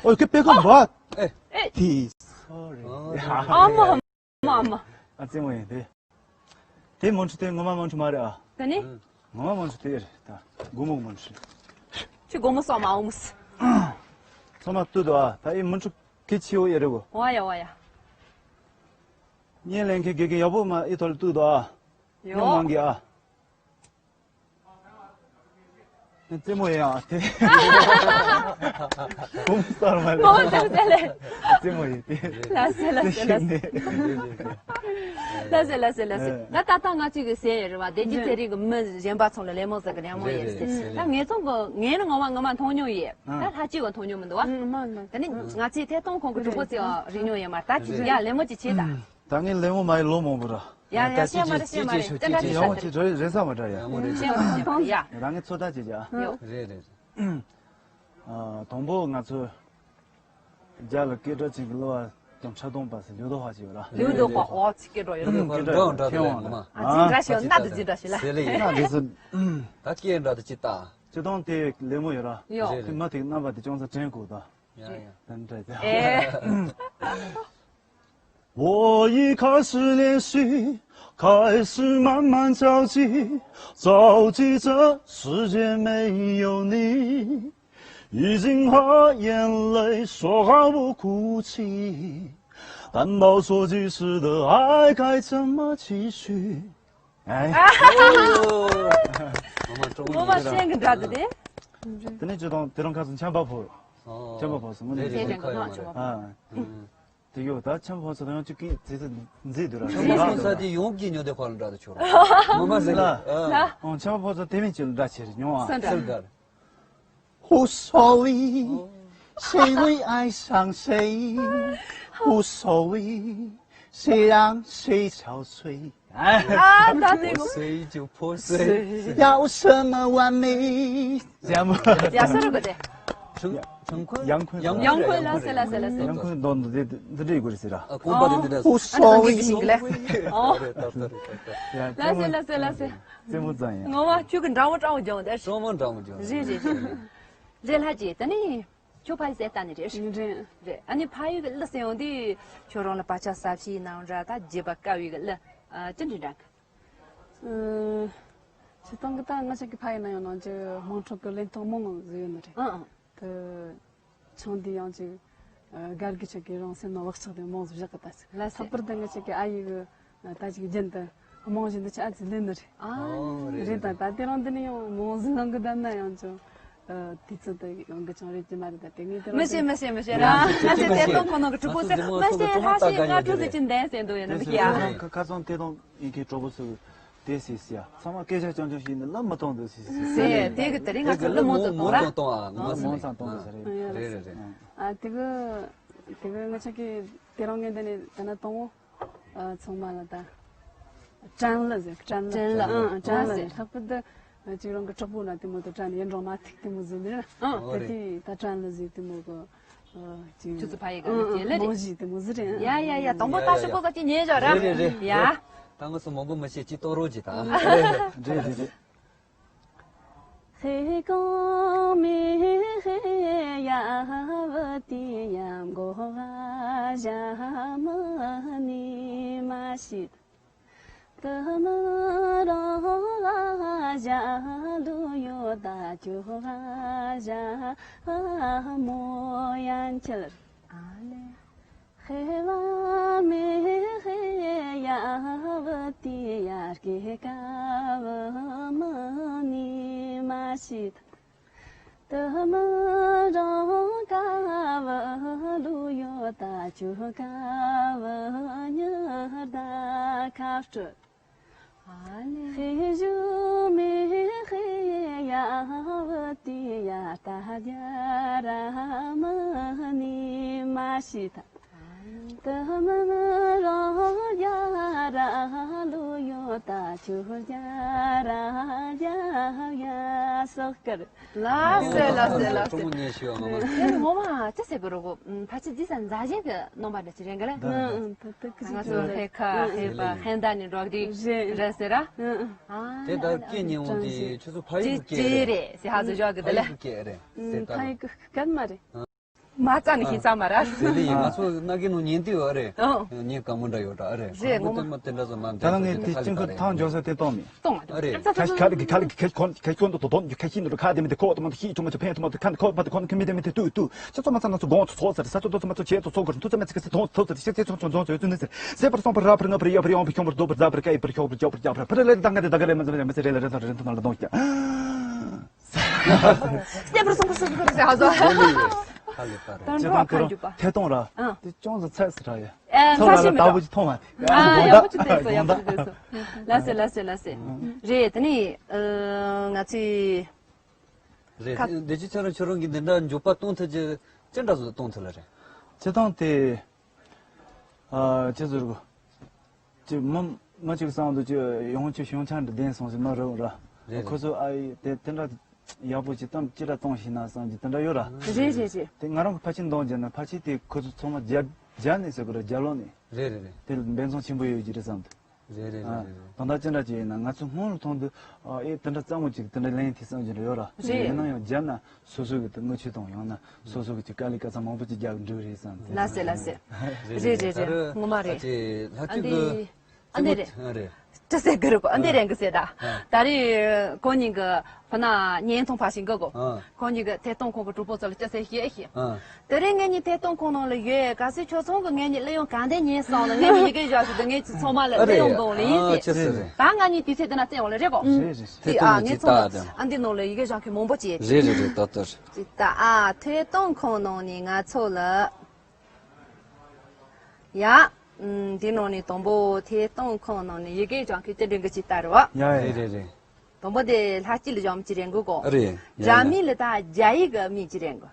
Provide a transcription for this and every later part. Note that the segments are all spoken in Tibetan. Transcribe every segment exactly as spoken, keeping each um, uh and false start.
ཨོ་ཁེ་པེ་ཁོ་བ། ཨེ། ཨེ། ཏི། སོ་རི། ཨ་མ་མ་མ། ཨ་ཙི་མོ་ཡིན་དེ། དེ་མོན་ཁྲི་དེ་ངོ་མ་མོན་ཁྲི་མ་རེད་ཨ། ད་ནི། ངོ་མ་མོན་ཁྲི་དེ་རེད་ད། སྒོར་མོ་མོན་ཁྲི། ཁྱི་སྒོར་མོ་སོགས་མ་འོངས། ཚང་མ་ལྟོས་དོ་ཨ། ད་ཨེ་མོན་ཁྲི་ཁེ་ཆེ་བོ་ཡོད་རེད་གོ། ཝ་ཡ་ཝ་ཡ། བརྙན་ལེན་མཁན་དགེ་རྒན་ཡག་པོ་མ་ཨེ་ཐོག་ལ་ལྟོས་དོ་ཨ། ཡོ། མྱོང་མང་གི་ཨ། རྩེད་མོ་ཡིན་ཨ་དེ། གོམས་སར་མ་ལས། མོ་ལ་ཟེར་ལེ། རྩེད་མོ་ཡིན་དེ། ལ་ཟེར་ལ་ཟེར་ལ་ཟེར། ལ་ཟེར་ལ་ཟེར་ལ་ཟེར། ད་ད་ལྟ་ང་ཚོའི་གི་ཟེར་ཡོད་རེད་བ། བདེ་སྐྱིད་ཚེ་རིང་གི་མི་གཞན་པ་ཚོ་ལ་ལད་མོ་ཟེར་གི་ལད་མོ་ཡོད་ཟེར། ད་ངེད་ཚོ་གི་ངས་ནི་ངོ་མ་ངོ་མ་མཐོང་མྱོང་ཡོད། ད་ལྷ་སྐྱིད་གི་མཐོང་མྱོང་མི་འདུག་བ། ད་ནི་ང་ཚོས་ཐད་གཏོང་ཁོང་གི་གྲོགས་པོ་ཚོ་རིག་མྱོང་ཡོད་མ་རེད། ད་ཅི་ཡ་ལད་མོ་ཅིག་བྱེད་ད། ད་ངས་ལད་མོ་མ་ཡི་ལོ་མང་པོ་ར། ཡ་ཡ་བཤད་མ་རེད་བཤད་མ་རེད། དེ་འདྲ་ཅིག་ཡོང་བ་ཅིག་རེད་རེད་ས་མ་འདྲ་ཡ། བཤད་མ་རེད་བཤད་མ་རེད་ཡ། རང་གི་ཚོད་ལྟ་བྱེད་ཀྱ། ཡོ། རེད་རེད། ཨ། དང་པོ་ང་ཚོ་རྒྱ་ལ་སྐད་གྲགས་ཅན་གྱི་གླུ་བ་དང་ཕྲ་དོང་པ་སི་ལུ་དོ་ཧ་ཅིག་ཡོད་ར། ལུ་དོ་ཧ་ཨོ་ཚིག་སྐད་གྲགས་ཡོད་ར། སྐད་གྲགས་ཡོད་ཐེ་ཝང་ལ། ཨ་ཅིག་འདྲ་ཞིག་ན་དེ་ཅིག་འདྲ་ཞིག་ལ། ཟེར་ལེ་ཡིན་ན་འདི་ཚོ་ད་སྐད་འདྲ་དེ་ཅིག་ལྟ། སྤྱི་དོན་དེ་ལེ་མོ་ཡོད་ར། ཡོ། དེ་མ་དེ་རྣམ་པ་དེ་ཅུང་ཟད་དྲན་དགོས་ད། ཡ་ཡ། དེ་འདྲ་དེ། ཨེ། 我一开始练习，开始慢慢着急，着急这世界没有你，已经把眼泪说好不哭泣，担保说及时的爱该怎么继续。哎。ངོ་མ་ཤེས་ཀྱི་འདྲ་འདུག་དེ། དེ་ནས་ཅི་དང་དེ་རང་ཁ་སང་ཆམ་པ་ཕོ། ཆམ་པ་ཕོ་སོང་ངོ་ནས། དེ་དེ་ཁ་ཡོད་མ་རེད། ཨ། དེ་ཡོད་ད་ཆམ་པ་ཕོ་ཚོ་དང་ཡང་ཅིག་གིས་ཙི་ཙི་མཛེས་འདུག་ར། ཆམ་པ་ཕོ་ཚོ་དེ་ཡོང་གི་ཉོ་དེ་ཁོ་ལ་འདྲ་དུ་ཆོག་ར། ངོ་མ་ཟེར་ལ། ཨ། ཆམ་པ་ཕོ་ཚོ་དེ་མིན་ཅིག་ལ་འདྲ་ཆེ་རེད་ཉོ་ཨ། སུ་འདྲ། 无所谓，谁会爱上谁？无所谓，谁让谁憔悴？哎，ཨ་ད་དེ་ཕོ་སེ་ཅུ་ཕོ་སེ། 要什么完美？ཡ་སོ་རུ་གོ་དེ། ཁྲང་ཁྲང་ཁོན། ཡང་ཁོན། ཡང་ཁོན་ལ་སེ་ལ་སེ་ལ་སེ། ཡང་ཁོན་དོན་དུ་འདི་འདི་འདྲ་ཡི་གོ་རེད་ཟེར་ར། ཨ་ཁོན་པ་དེ་འདི་འདྲ། 无所谓。ཨོ། ལ་སེ་ལ་སེ་ལ་སེ། རྩེད་མོ་རྩེ་ཡ། ངོ་མ་ཁྱོད་ཀྱི་འདྲ་བོ་འདྲ་བོ་སྦྱོང་དེ། ཅོ་མོ་འདྲ་བོ་སྦྱོང་། རེད་རེད་རེད། རེད་ལྷ་རྗེ་ད་ནི། ཁྱོད་ཕ་ཡི་ཟས་ལྟ་ནི་རེད། རེད། རེད། ཨ་ནི་ཕ་ཡུལ་གི་གླུ་ཟེར་ཡོང་དུས་ཁྱོད་རང་ལ་བག་ཆགས་ཟབ་ཞིག་ནང་འདྲ་ད་བརྗེད་པ་དཀའ་བའི་གི་གླུ། ཨ་ཅི་འདྲ་འདྲ་གི། ཨ། སྤྱིར་བཏང་གི་ད་ང་ཅག་གི་ཕ་ཡུལ་ན་ཡང་ནང་ཅི་དམངས་ཁྲོད་གི་ལེན་སྟངས་མང་ང་ཟིག་ཡོད་ནི་རེད། ཨང་ཨང་། དེ། ཆང་དེ་ཡང་ཅིག་ཨ། སྒར་གི་ཆག་གི་རང་སེམས་ནང་བག་ཆགས་དེ་མང་ཟིག་བཞག་གི་ད་ཅིག་ལ་སེ། ལྷག་པར་དུ་ང་ཅག་གི་ཨ་ཡེ་གི་ད་ཅིག་རྒྱུན་དུ་རྨང་གཞི་འདི་ཆ་ཨ་ཙི་ལེན་ནི་རེད། ཨ། ཨོ་རེད་རེད་རེད། ད་ད་དེ་རིང་འདི་ནས་ཡང་མང་ཟིག་ལང་གི་བསྡད་ན་ཡང་ཅུང་ཨ། དུས་ཚོད་དེ་ཡོང་གི་ཅང་རེད་ཀྱི་མ་རེད། ད་དེ་ངས་དེ་རིང་མི་ཤེས་མི་ཤེས་མི་ཤེས་ར། ང་ཚོའི་དེ་སྟོང་ཁོ་ནང་གི་གྲོགས་པོ་ཟེར་མི་ཤེས། ལྷ་ཞིག་ང་ཁྲོ་ཟེར་གྱིན་བསྡད་ཟེར་འདུག་ཡོད་ནི་མི་ཤེས་ཨ། ཁ་ཁ་སང་དེ་དང་ཡིན་གྱི་གྲོགས་པོ་ཚོས་དེ་ཟེར་ཟེར་ཡ། ཚང་མ་སྐད་ཆ་རྐྱང་རྐྱང་ཞིག་ཡིན་ན་ལབ་མི་གཏོང་འདུག་ཟེར་ཟེར། དེ་གི་དེ་རིང་ང་ཚོ་གླུ་མང་དུ་གཏོང་ར། མང་གཏོང་ཨ། ང་ཚོ་མང་ཙམ་གཏོང་དགོས་ས་རེད། རེད་རེད་རེད། ཨ་དེ་གི་དེ་གི་ང་ཅག་གི་དེ་རིང་ངས་འདི་ནས་ད་ན་གཏོང་འོ། ཨ་ཚང་མ་ལ་ད། དྲན་གླུ་ཟེར་དྲན་གླུ། དྲན་གླུ། ཨང་དྲན་གླུ་ཟེར། ལྷག་པར་དུ་ཅིག་རང་གི་གྲོགས་པོ་ན་དེ་མོ་དུ་དྲན་ཡིན་རང་མ་ཐིག་དེ་མོ་ཟིག་འདི་ན། ཨང་། དེ་དེ་ད་དྲན་གླུ་ཟིག་དེ་མོ་གི་ཨ་ཅིག་ཆུ་ཚོད་ཕ་ཡི་ག་ཨང་ལ་ཅེ་ལེ་རེད། མོ་ཞིག་དེ་མོ་ཟིག་རེད། ཡ་ཡ་ཡ། དང་པོ་ད་ཤོག་གོ་ས་ཅི་ཉེ་ཞོ་ར། རེད་རེད་རེད། ཡ། ད་ང་སུ་མོ་གོ་མི་ཤེས་ཅི་ཏོ་རོ་ཅི་ད། རེད་རེད་རེད། ཧེ་གང་མི་ཧེ་ཡ་བུ་ཏི་ཡ་མགོ་བ་ཞྭ་མི་ནི་མ་ཤི་ད། དུ་མི་རང་བ་ཞྭ་ལུ་ཡོ་ད་ཅུ་བ་ཞྭ་མོ་ཡན་ཆད། ཨ་ལེ། ཧེ་བ་མེ་ཧེ་ཡ་བུ་ཏི་ཡ་སྐེ་ཀ་བུ་མི་ནི་མ་ཤི་ད། དུ་མི་རང་ཀ་བུ་ལུ་ཡོ་ད་ཅུ་ཀ་བུ་ཉི་ཟླ་ཁ་སྤྲོད། ཧེ་ཞུ་མེ་ཧེ་ཡ་བུ་ཏི་ཡ་ད་རྒྱ་ར་མི་ནི་མ་ཤི་ད། དུ་མི་རང་རྒྱ་ར་ལུ་ཡོ་ད་ཆུ་རྒྱ་ར་རྒྱ་ཡ་སོག་ཀར། ལགས་སོ་ལགས་སོ་ལགས་སོ། ཀྲུང་གོ་ཉན་ཤེས་པ་ངོ་མ། དེ་ངོ་མ་ཅི་ཟེར་དགོས་རེད་གོ། ཕལ་ཆེར་འདི་ས་མཛའ་གཞན་གྱི་རྣམ་པ་འདྲ་ཅིག་རེད་ག་ལ། ད་ད་ད་ད་ང་ཚོ་ཧེ་ཁ་ཧེ་པ་ཧན་ད་ནི་འགྲོགས་དུས་རེད་ཟེར་ར། དེ་ལྟར་སྐད་སྙན་བོ་འདི་ཁྱོད་ཚོ་ཕ་ཡུལ་གྱི་སྐད་རེད་ཟེར་ཧ་ཚོ་ཞོག་གི་དེ་ལ། ཕ་ཡུལ་གྱི་སྐད་རེད་ཟེར་ད། ཕ་ཡུལ་གྱི་སྐད་མ་རེད། མ་རྩ་ནས་ཤེས་ས་མ་ར། དེ་ལས་ཡིན། ང་ཚོ་ན་གི་ནང་ཉན་དུས་ཨ་རེད། ཨང་། ཉན་དཀའ་མོ་འདྲ་ཡོད་འདྲ་ཨ་རེད། རེད། ངོ་མ་དེ་མ་དེ་འདྲ་ཟ་མ་ད་ལ་ངས་དེ་ཅིང་ཁུ་ཐང་འཇོག་ས་དེ་གཏོང་མི། གཏོང་མ་ཐུབ། ཨ་རེད། ཁ་ཁ་ལ་གི་ཁ་ལ་གི་ཁ་ཁོན་ཁ་ཁོན་དུ་དོ་དོན་གི་ཁ་ཤིན་དུ་ཁ་དེ་མི་དེ་ཁོ་དུ་མ་དུ་ཤི་ཐུ་མ་ཆུ་ཕན་ཐུ་མ་དུ་ཁ་ཁོ་པ་དུ་ཁོན་ཁི་མི་དེ་མི་དེ་ཏུ་ཏུ་ཤ་ཚོ་མ་ཚ་ན་ཚོ་གོང་ཚོ་ཚོ་ཟེར། ས་ཚོ་དོ་ཚོ་མ་ཚོ་ཆེ་ཚོ་ཚོ་ཟེར། ཐུ་ཚོ་མ་ཚ་གི་སི་ཐོང་ཚོ་ཚོ་ཟེར། ཤ་ཚེ་ཚོ་ཚོ་ཚོ་ཚོ་ཚོ་ནི་ཟེར། ཟེར་པར་སོང་པར་ར་པར་ཡ་པར་ཡོང་པར་ཁྱོང་པར་རྡོ་པར་རྫ་པར་ཀ་ཡི་པར་ཤོག་པར་ཅོག་པར་ཅག་པར་ཕར་ལས་ལས་དང་ག་དེ་དང་ག་ལས་མ་ཚ་མ་ཚ་རེ་ལ་རེ་ཚ་རེ་ཚ་ན་ལ་གཏོང་ཤ། སྟེ་པར་སོང་པར་སོང་པར་ཟེར་ཧ་ཟོ། ཧ་ལས་པ་རེད། དོན་དེ་གྲོགས་དང་ཁ་དེ་རྒྱུག་པ། ཐད་གཏོང་ར། ཨ། དེ་ཅུང་ཟད་ཚད་སུ་ར་ཡ། ཨ། ཚོ་ལ་ལ་ལྟ་བུ་ཅིག་མཐོང་བ། ཨ། ཡག་པོ་ཅིག་བསྡད་སོང་། ཡག་པོ་ཅིག་བསྡད་སོང་། ལགས་སེ་ལགས་སེ་ལགས་སེ། རེད། དེ་ནས་ཨ་ང་ཚོས། རེད། ཁ། འདི་ཅི་ཁྱོད་རང་ཁྱོད་རང་གིས་འདི་འདྲ་འཇོག་པ་གཏོང་ཐུབ་ཀྱི་ཅི་འདྲ་བཟོ་གཏོང་ཐུབ་ལ་རེད། ཅི་གཏོང་དེ། ཨ། ཅི་ཟེར་གོ། ཅི་མི་མི་ཅིག་བསམ་དུ་ཅི་ཡོང་ཆུ་ཤོང་ཆང་འདི་ལྡན་སོང་ཟེར་མ་རེད་ར། རེད། ཁོ་ཚོ་ཨ་ཡི་དེ་དེ་འདྲ་ཡག་པོ་ཅིག་གཏམ་ཅི་འདྲ་གཏོང་ཤེས་ན་བསམ་གྱི་དེ་འདྲ་ཡོད་ར། རེད་རེད་རེད། དེ་ང་རང་གི་ཕལ་ཆེར་འདང་བརྒྱབ་ན་ཕལ་ཆེར་དེ་ཁོ་ཚོ་ཚང་མ་རྒྱ་རྒྱ་ནས་ཟེར་གོ་ར། རྒྱ་ལོག་ནས། རེད་རེད་རེད། དེ་འབད་བརྩོན་ཆེན་པོ་ཡོད་ཀྱི་རེད་བསམ་འདུག་རེད་རེད་རེད། ཨ། རེད་རེད། ད་ལྟ་ཅི་འདྲ་ཅིག་ཡིན་ན་ང་ཚོ་སྔོན་ལ་མཐོང་དུས་ཨ་ཨེ་དེ་འདྲ་རྩ་མོ་ཅིག་དེ་འདྲ་ལེན་ཐུབ་བསམ་གྱི་འདྲ་ཡོད་ར། རེད། ཡིན་ན་ཡང་རྒྱབ་ན་སོ་སོ་གི་དེ་དངུལ་ཆུ་དང་ཡང་ན་སོ་སོ་གི་ཅིག་དཀའ་ལས་ཁ་ཚ་མང་པོ་ཅིག་རྒྱག་འགྲོ་རེད་བསམ་སྟེ། ལགས་སེ་ལགས་སེ། རེད་རེད་རེད་རེད། ད་ངོ་མ་རེད། ཨ་ཅེ་ལྷ་ཅིག་གི། ཨ་འདི་རེད། ཨ་རེད། ཅི་ཟེར་གི་རེད་གོ། ཨ་འདི་རེད་གི་ཟེར་ད། ཨ། ད་རེས་ཁོ་གཉིས་ཀྱི་ཕུ་ན་བརྙན་ཐུང་ཕར་ཞིག་འགོད་གོ། ཨ། ཁོ་གཉིས་ཀྱི་ཐད་གཏོང་ཁང་གི་གྲོགས་པོ་ཚོ་ལ་ཅི་ཟེར་བཤད་ཤེས། ཨ། དེ་རིང་ངེད་གཉིས་ཐད་གཏོང་ཁང་ནང་ལ་ཡོད། གལ་སྲིད་ཁྱོད་ཚང་གི་ངེད་གཉིས་གླུ་དབྱངས་ག་འདྲ་ཉན་སོང་ན་ངེད་གཉིས་ཡི་གེ་བཞག་ཞིག་ཏུ་ངེད་ཀྱི་ཚང་མ་ལ་གླུ་དབྱངས་འདོན་ལེ་ཡིན་ཟེར། ཨ་རེད། ཨ་ཅི་ཟེར་རེད། ད་ང་གཉིས་དུས་ཚོད་འདི་ན་བཙལ་འོང་ལེ་རེད་གོ། རེད་རེད། དེ་ཨ་ངེད་ཚང་མ་ཨ་འདི་ནང་ལ་ཡི་གེ་བཞག་མཁན་མང་པོ་བྱེད། རེད་རེད་རེད། ཏག་ཏག་རེད། ཅི་ད་ཨ་ཐད་གཏོང་ཁང་ནང་ནས་ང་ཚོ་ལ། ཡ། ཨུམ། འདི་ནང་ནས་དང་པོ་ཐད་གཏོང་ཁང་ནང་ནས་ཡི་གེ་སྦྱང་མཁན་ཅི་འདྲ་གི་ཅིག་ལྟ་རེད་བ། ཡ་ཡ། རེད་རེད་རེད། དང་པོ་དེ་ལྷ་སྐྱིད་ལ་སྦྱང་མི་ཅིག་རེད་འགོ་གོ། རེད། ཡ་ཡ། སྦྲག་མི་ལ་ད་རྒྱ་ཡིག་གི་མི་ཅིག་རེད་འགོ།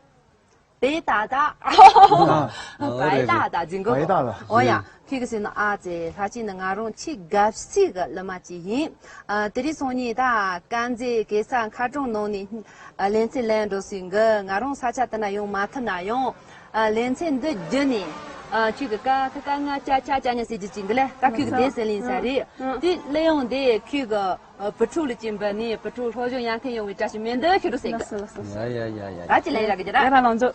པེ་ད་ད། ཨ། པེ་ད་ད་ཅིག་འགོ་གོ། པེ་ད་ལ། འོ་ཡ། ཁྱེད་ཀྱི་ཟེར་ན་ཨ་ཙེ་ལྷ་སྐྱིད་ནི་ང་རང་ཆེས་དགའ་སྲིད་གི་གླུ་མ་ཅིག་ཡིན། ཨ། དེ་རིང་སང་ཉིན་ད་དཀར་མཛེས་གེ་སར་མཁར་གྲོང་ནང་ནས་ཨ་ལེ་ཚན་ལེན་འགྲོ་སྲིད་གི། ང་རང་ས་ཆ་དེ་ན་ཡོང་མ་ཐུབ་ན་ཡང་། ཨ། ལེ་ཚན་འདི་བརྒྱུད་ནས། ཨ། ཁྱོད་ཀྱི་ཀ་ཁ་ག་ང་ཅ་ཆ་ཅ་ཉ་ཟེར་རྒྱུ་ཅིག་འདི་ལས་ཀ་ཁྱོད་ཀྱི་དེ་ཟེར་ལིན་ས་རེད། དེ་གླུ་དབྱངས་འདི་ཁྱོད་ཀྱི་ཨ་བུ་ཕྲུག་ལ་ཅིག་འབུལ་ནས་བུ་ཕྲུག་སློབ་སྦྱོང་ཡག་མཁན་ཡོང་བའི་བཀྲ་ཤིས་སྨོན་འདུན་ཞུ་རོགས་ཟེར་གི། ལགས་སོ་ལགས་སོ། ཡ་ཡ་ཡ་ཡ་ཡ། ད་ཅི་ལས་རག་གི་ར། ཡ་ལགས་འཇོག་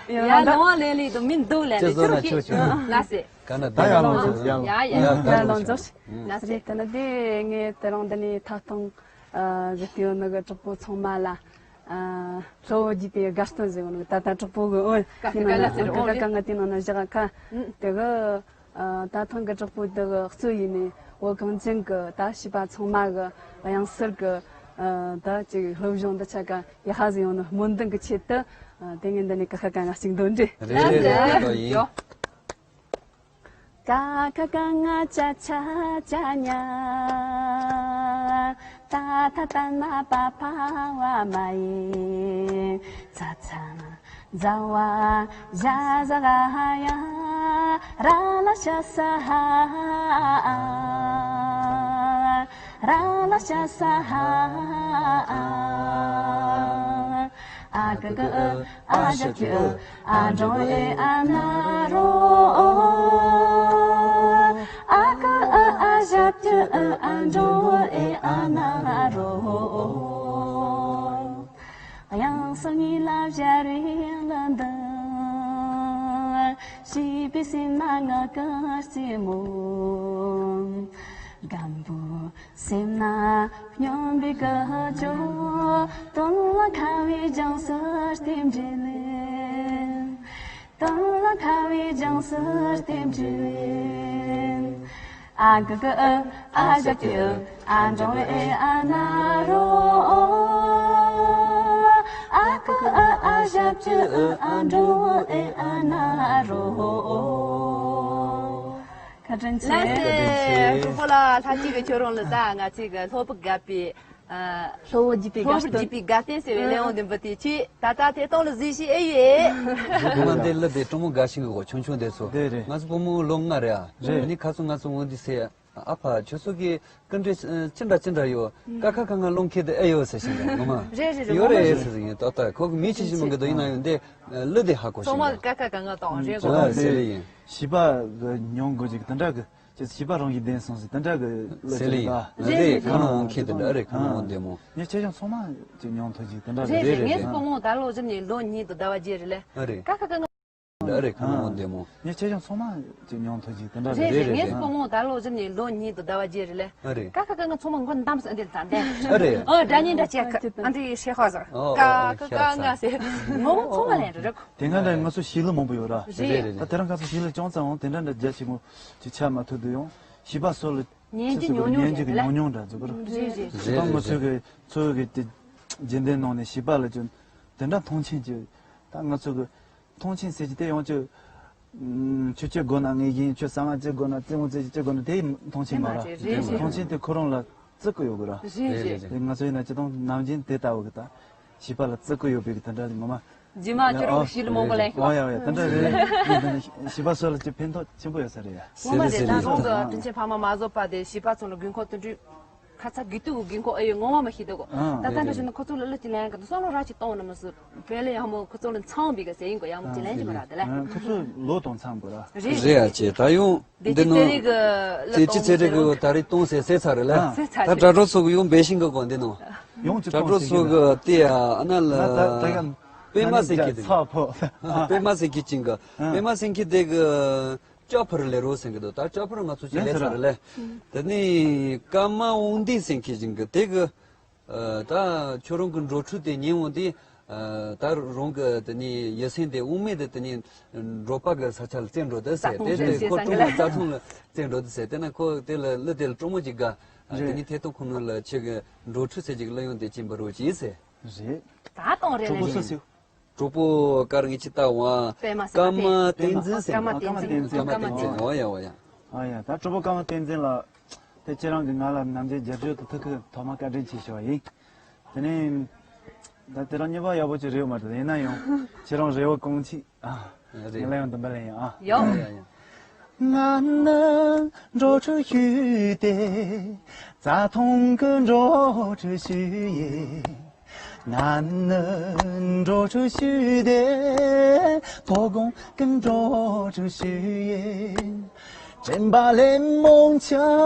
ཡ་ལགས་འཇོག་ལས་ལས་དུ་མི་འདུག་ལས་ལས་ཁྱོད་ཁྱོད་ཁྱོད་ལགས་སེ། ག་ན་ད་ཡ་ལགས་འཇོག་ཡ་ཡ་ཡ་ཡ་ལགས་འཇོག་ལགས་སེ། རེད། དེ་ནི་དེ་ངས་དེ་རིང་འདི་ནས་ཐད་གཏོང་གི་སྟེང་ནི་གི་གྲོགས་པོ་ཚང་མ་ལ་ཨ་གློ་བོ་རྒྱས་པའི་དགའ་སྟོན་ཟེར་བ་ནི་ད་ལྟ་གྲོགས་པོ་གི་ཨོ་ཡིན་ན་ཀ་ཀ་ང་དེ་ནང་ན་བཞག་ཁ་དེ་གི། ཨ། ད་ཐེངས་ཀྱི་གྲོགས་པོ་འདི་གི་གཙོ་ཡིན་ནས་བོད་གངས་ཅན་གྱི་ད་བྱིས་པ་ཚང་མ་གི་དབྱངས་གསལ་གྱི་ཨ་ད་ཅིག་སློབ་སྦྱོང་འདི་ཆ་ག་ཡག་པ་ཟིག་ཡོང་ནི་སྨོན་འདུན་གྱི་ཆེད་དུ། ཨ། དེ་ངས་འདི་ནས་ཀ་ཁ་ག་ང་གཅིག་འདོན་འདྲི། རེད་རེད་རེད། ད་ཡིན། ཀ་ཁ་ག་ང་ཅ་ཆ་ཅ་ཉ། ཏ་ཐ་ད་ན་པ་ཕ་བ་མ་ཡེ། ཚ་ཚ་ཛ་ཝ་ཞ་ཟ་ག་ཡ། ར་ལ་ཤ་ས་ཧ། ར་ལ་ཤ་ས་ཧ། ཨ་ཀ་ཀ་ཨ་ཞ་ཀྱི་ཨ་འགྲོ་ཨེ་ཨ་ན་རོ། ཨ་ཀ་ཨ་ཨ་ཞ་ཀྱི་ཨ་འགྲོ་ཨེ་ཨ་ན་རོ། དབྱངས་གསལ་ཉིད་ལ་སྦྱར་བའི་གླུ་འདི། བྱིས་པའི་སེམས་ན་ང་གི་རྩེད་མོ། སྒམ་པོ་སེམས་ན་སྙོམས་པའི་སྐད་ཅོར། དོན་ལ་ཁ་བའི་ལྗང་གསུར་རྟེན་འབྲེལ། དོན་ལ་ཁ་བའི་ལྗང་གསུར་རྟེན་འབྲེལ། ཨ་གི་གི་ཨ་ཨ་ཞ་ཀྱི་ཨ་འགྲོ་ཨེ་ཨ་ན་རོ། ཨ་གི་ཨ་ཨ་ཞ་ཀྱི་ཨ་འགྲོ་ཨེ་ཨ་ན་རོ། བཀའ་དྲིན་ཆེ། ལགས་སེ། གྲོགས་པོ་ལགས་ལྷ་སྐྱིད་ཀྱིས་ཁྱོད་རང་ལ་ད་ང་ཚོའི་གི་སློབ་བུ་རྒད་པོའི་ཨ། གློ་བོ་རྒྱས་པའི་དགའ་སྟོན། གློ་བོ་རྒྱས་པའི་དགའ་སྟོན་ཟེར་བའི་གླུ་དབྱངས་འདི་འབུལ་ཏེ་ཁྱེད་ད་ལྟ་ཐད་གཏོང་ལ་གཟིགས་ཤིག་ཨེ་ཡོད། སྒོ་མ་འདི་གླུ་དེ་སྤྲང་མོ་དགའ་ཞིང་གི་གོ་ཆུང་ཆུང་དེ་ཚོ། དེ་རེད། ང་ཚོ་བུ་མོ་ལོ་ལྔ་རེད་ཨ། རེད། ནི་ཁ་སང་ང་ཚོ་འོང་དུས་ཟེར། ཨ་ཕ་ཁྱོད་ཚོ་གི་སྐུ་མགྲོན་ཅི་འདྲ་ཅི་འདྲ་ཡོད། ཀ་ཁ་ག་ང་སློང་མཁན་དེ་ཨེ་ཡོད་ཟེར་ཞིང་ངོ་མ། རེད་རེད་རེད། ཡོད་རེད་ཟེར་ཟེར་ཡིན། ཏག་ཏག་ཁོ་གི་མི་ཆེ་ཆེ་མོ་གི་དོ་ཡིན་ན་ཡོད་འདི་གླུ་དེ་ཧ་གོ་ཞིང་། ཚང་མ་ཀ་ཁ་ག་ང་དང་རེད་གོ། ཟེར་ཡིན། བྱིས་པ་གི་མྱོང་དགོས་ཅིག་དེ་འདྲ་གི་ཅེས་བྱིས་པ་རང་གིས་བདེན་སོང་ཟེར་དེ་འདྲ་གི་གླུ་ཟེར་ཅིག་ཡིན། ད། ཟེར་ཟེར་ཁ་ནང་འོང་མཁན་དེ་འདྲ་རེད། ཁ་ནང་འོང་བདེ་མོ། ངས་ཁྱེད་ཅག་ཚང་མ་ཅིག་མྱོང་ཐུབ་ཅིག་དེ་འདྲ་རེད། རེད་རེད། ངས་སྤོ་མོ་ད་ལོ་གཞི་ནས་ལོ་གཉིས་དང་ཟླ་བ་བརྒྱད་རེད་ལེ། ཨ་རེད། ཀ་ཁ་ཀ་ང་ འདྲ་རེད། ཁོ་མོ་བདེ་མོ། ངས་ཁྱེད་ཅག་ཚང་མ་ཅིག་མྱོང་ཐུབ་ཅིག་དེ་འདྲ་རེད། རེད་རེད། ངས་སྐུ་ངོ་ད་ལོ་གཞི་ནས་ལོ་གཉིས་དང་ཟླ་བ་བརྒྱད་རེད་ལེ། ཨ་རེད། ཀ་ཁ་ཀ་ང་ཚང་མ་མགོ་འདམ་སོང་འདི་ད་འདི། ཨ་རེད། ཨ་དྲ་ཉིན་འདྲ་བྱས་ཁ་ཨ་འདི་ཤེས་ཧ་ཟེར། ཨོ་ཀ་ཨོ་ཁ་ཤ་ཀ་ང་ཟེར། ངོ་མ་ཚང་མ་ལན་རེད། དེ་སྔ་འདྲ་ང་ཚོ་ཤེས་ལུགས་མང་པོ་ཡོད་ར། རེད་རེད། ད་དེ་རིང་ཁ་སང་ཤེས་ལུགས་ཅུང་ཙམ་འོང་དེ་འདྲ་འདྲ་རྒྱ་ཆེན་མོ་ཅིག་ཆགས་མ་ཐུབ་དུ་ཡོང་། བྱིས་པ་སོགས་ལ་ཉན་རྒྱུ་ཉུང་ཉུང་ཉན་རྒྱུ་གི་རེད་ལེ། ཉུང་ཉུང་འདྲ་ཟེར་གི་ར། རེད་རེད། ད་ང་ཚོ་གི་ཚོ་གི་དེ་རྒྱུན་ལྡན་ནང་ནས་བྱིས་པ་ལ་ཅུང་དེ་འདྲ་མཐོང་ཆེན་གྱི་ད་ང་ཚོ་གི་མཐོང་ཆེན་ཟེར་གྱི་དེ་ཡང་ཅིག་ཨུམ། ཁྱོད་ཁྱོད་དགོས་ན་ངས་ཡིན། ཁྱོད་གསང་བ་ཅི་དགོས་ན་རྩེད་མོ་རྩེ་ཅི་དགོས་ན་དེ་མཐོང་ཆེན་མ་ར། རེད་རེད། མཐོང་ཆེན་དེ་ཁོ་རང་ལ་བརྩི་གི་ཡོད་གི་ར། རེད་རེད། དེ་ང་ཚོ་ཡིན་ན་སྤྱི་བཏང་ནམ་རྒྱུན་དེ་ལྟ་བུ་གི་ད་བྱིས་པ་ལ་བརྩི་གི་ཡོད་པའི་གི་དེ་འདྲ་ངོ་མ། རྗེས་མ་ཁྱོད་རང་གི་ཤེས་ལུགས་མང་པོ་ལེན་ཤོག་ཨ་ཡ་ཡ་དེ་འདྲ་རེད། བྱིས་པ་སོགས་ལ་ཅིག་ཕན་ཐོགས་ཆེན་པོ་ཡོད་ས་རེད་ཡ། ངོ་མ་རེད། ད་རུང་གི་དྲིན་ཆེན་ཕ་མ་མ་བཟོད་པ་དེ་བྱིས་པ་ཚོ་ལ་དགོས་མཁོ་དེ་འདྲ། ཁ་ཚ་དགོས་གཏུག་གི་དགོས་མཁོ་ཨེ་ཡོད་ངོ་མ་མ་ཤེས་འདུག་ད་ལྟ་འདྲ་བྱས་ན་ཁོ་ཚོ་ལ་གླུ་ཅིག་ལེན་གི་འདུག་བསམ་བློ་ར་ཅིག་གཏོང་ན་མི་སྲིད། བོད་ལ་ཡག་མོ་ཁོ་ཚོ་ལ་འཚམས་པའི་གི་ཟེར་ཡིན་གོ་ཡག་མོ་ཅིག་ལེན་གྱི་མ་རེད་དེ་ལ། ཁོ་ཚོ་ལོ་དང་འཚམས་དགོས་ར། རེད་རེད་ཡ་ཅེ་ད་ཡོང་། འདི་འདི་ཅི་ནོ་ཚེ་རིང་གི་ཅེ་ཅི་ཚེ་རིང་གི་ད་རེས་གཏོང་ཟེར་ཟེར་ཚར་རེད་ལ། ཟེར་ཚར་ད་རེད། དྲ་གྲོགས་ཚོ་གི་ཡོང་འབད་ཤིང་གི་གོ་འདི་ནོ། ཡོང་ཅི་དྲ་གྲོགས་ཚོ་གི་དེ་ཡ་ཨ་ན་ལ། པད་མ་སེང་གེ་དེ། པད་མ་སེང་གེ་ཅིང་གི། པད་མ་སེང་གེ་དེ་གི། ལྕགས་ཕུར་ལས་རོགས་ཟེར་གི་འདུག་ད་ལྕགས་ཕུར་ང་ཚོ་ཅིག་ལས་ལས་ས་ས་རེད་ལས། དེ་ནས་ཀརྨ་དབང་ལྡན་ཟེར་མཁན་ཞིག་གི་དེ་གི། ཨ་ད་ཁྱོད་རང་གི་འགྲོ་འཕྲུལ་དེ་ཉན་འོང་དུས། ཨ་ད་རང་གི་དེ་ནས་ཡིད་སེམས་དེ་དབུ་མེད་དུ་དེ་ནས་འགྲོ་བ་གི་ས་ཆ་ལ་བཙལ་འགྲོ་དུས་ཟེར། དེ་དེ་ཁོ་ཀྲུང་ལ་རྩྭ་ཐང་ལ་བཙལ་འགྲོ་དུས་ཟེར། དེ་ན་ཁོ་དེ་ལ་གླུ་དེ་ལ་སྤྲང་མོ་ཅིག་དགའ། དེ་ནས་ཐད་གཏོང་ཁང་ནང་ལ་ཁྱེད་ཀྱི་འགྲོ་འཕྲུལ་ཟེར་ཅིག་གླུ་དབྱངས་དེ་སྦྱིན་པ་རོགས་གྱིས་ཟེར། རེད། ད་གཏོང་རེད་ལ་རེད། གྲོགས་པོ་སུ་ཟེར། གྲོགས་པོ་ཀར་ངེས་ཅི་ལྟ་བ། པད་མ་ཟེར་ཀརྨ་བསྟན་འཛིན་ཟེར། ཀརྨ་བསྟན་འཛིན། ཀརྨ་བསྟན་འཛིན། འོ་ཡ་འོ་ཡ། ཨ་ཡ་ད་གྲོགས་པོ་ཀརྨ་བསྟན་འཛིན་ལགས། དེ་ཁྱེད་རང་གིས་ང་ལ་ནམ་རྒྱུན་རྒྱབ་སྐྱོར་དུ་ཐུགས་ཁུར་ཐོག་མ་བཀའ་དྲིན་ཆེ་ཞུ་བ་ཡིན། དེ་ནས་ད་དེ་རང་གཉིས་པ་ཡག་པོ་ཅིག་རེད་མ་རེད། ཡིན་ན་ཡང་ཁྱེད་རང་རེ་བ་གང་ཅི་ཨ་རེད། ངས་ལ་ཡང་འདུན་པ་ལེན་ཡིན་ཨ། ཡོ། ཡ་ཡ་ཡ། ང་ནི་འགྲོ་འཕྲུལ་ཞུས་ཏེ། རྩྭ་ཐང་གི་འགྲོ་འཕྲུལ་ཞུས་ཡིན། ང་ནི་འགྲོ་འཕྲུལ་ཞུས་ཏེ། དོ་དགོང་གི་འགྲོ་འཕྲུལ་ཞུས་ཡིན། དྲན་པ་ལས་མང་ཆ་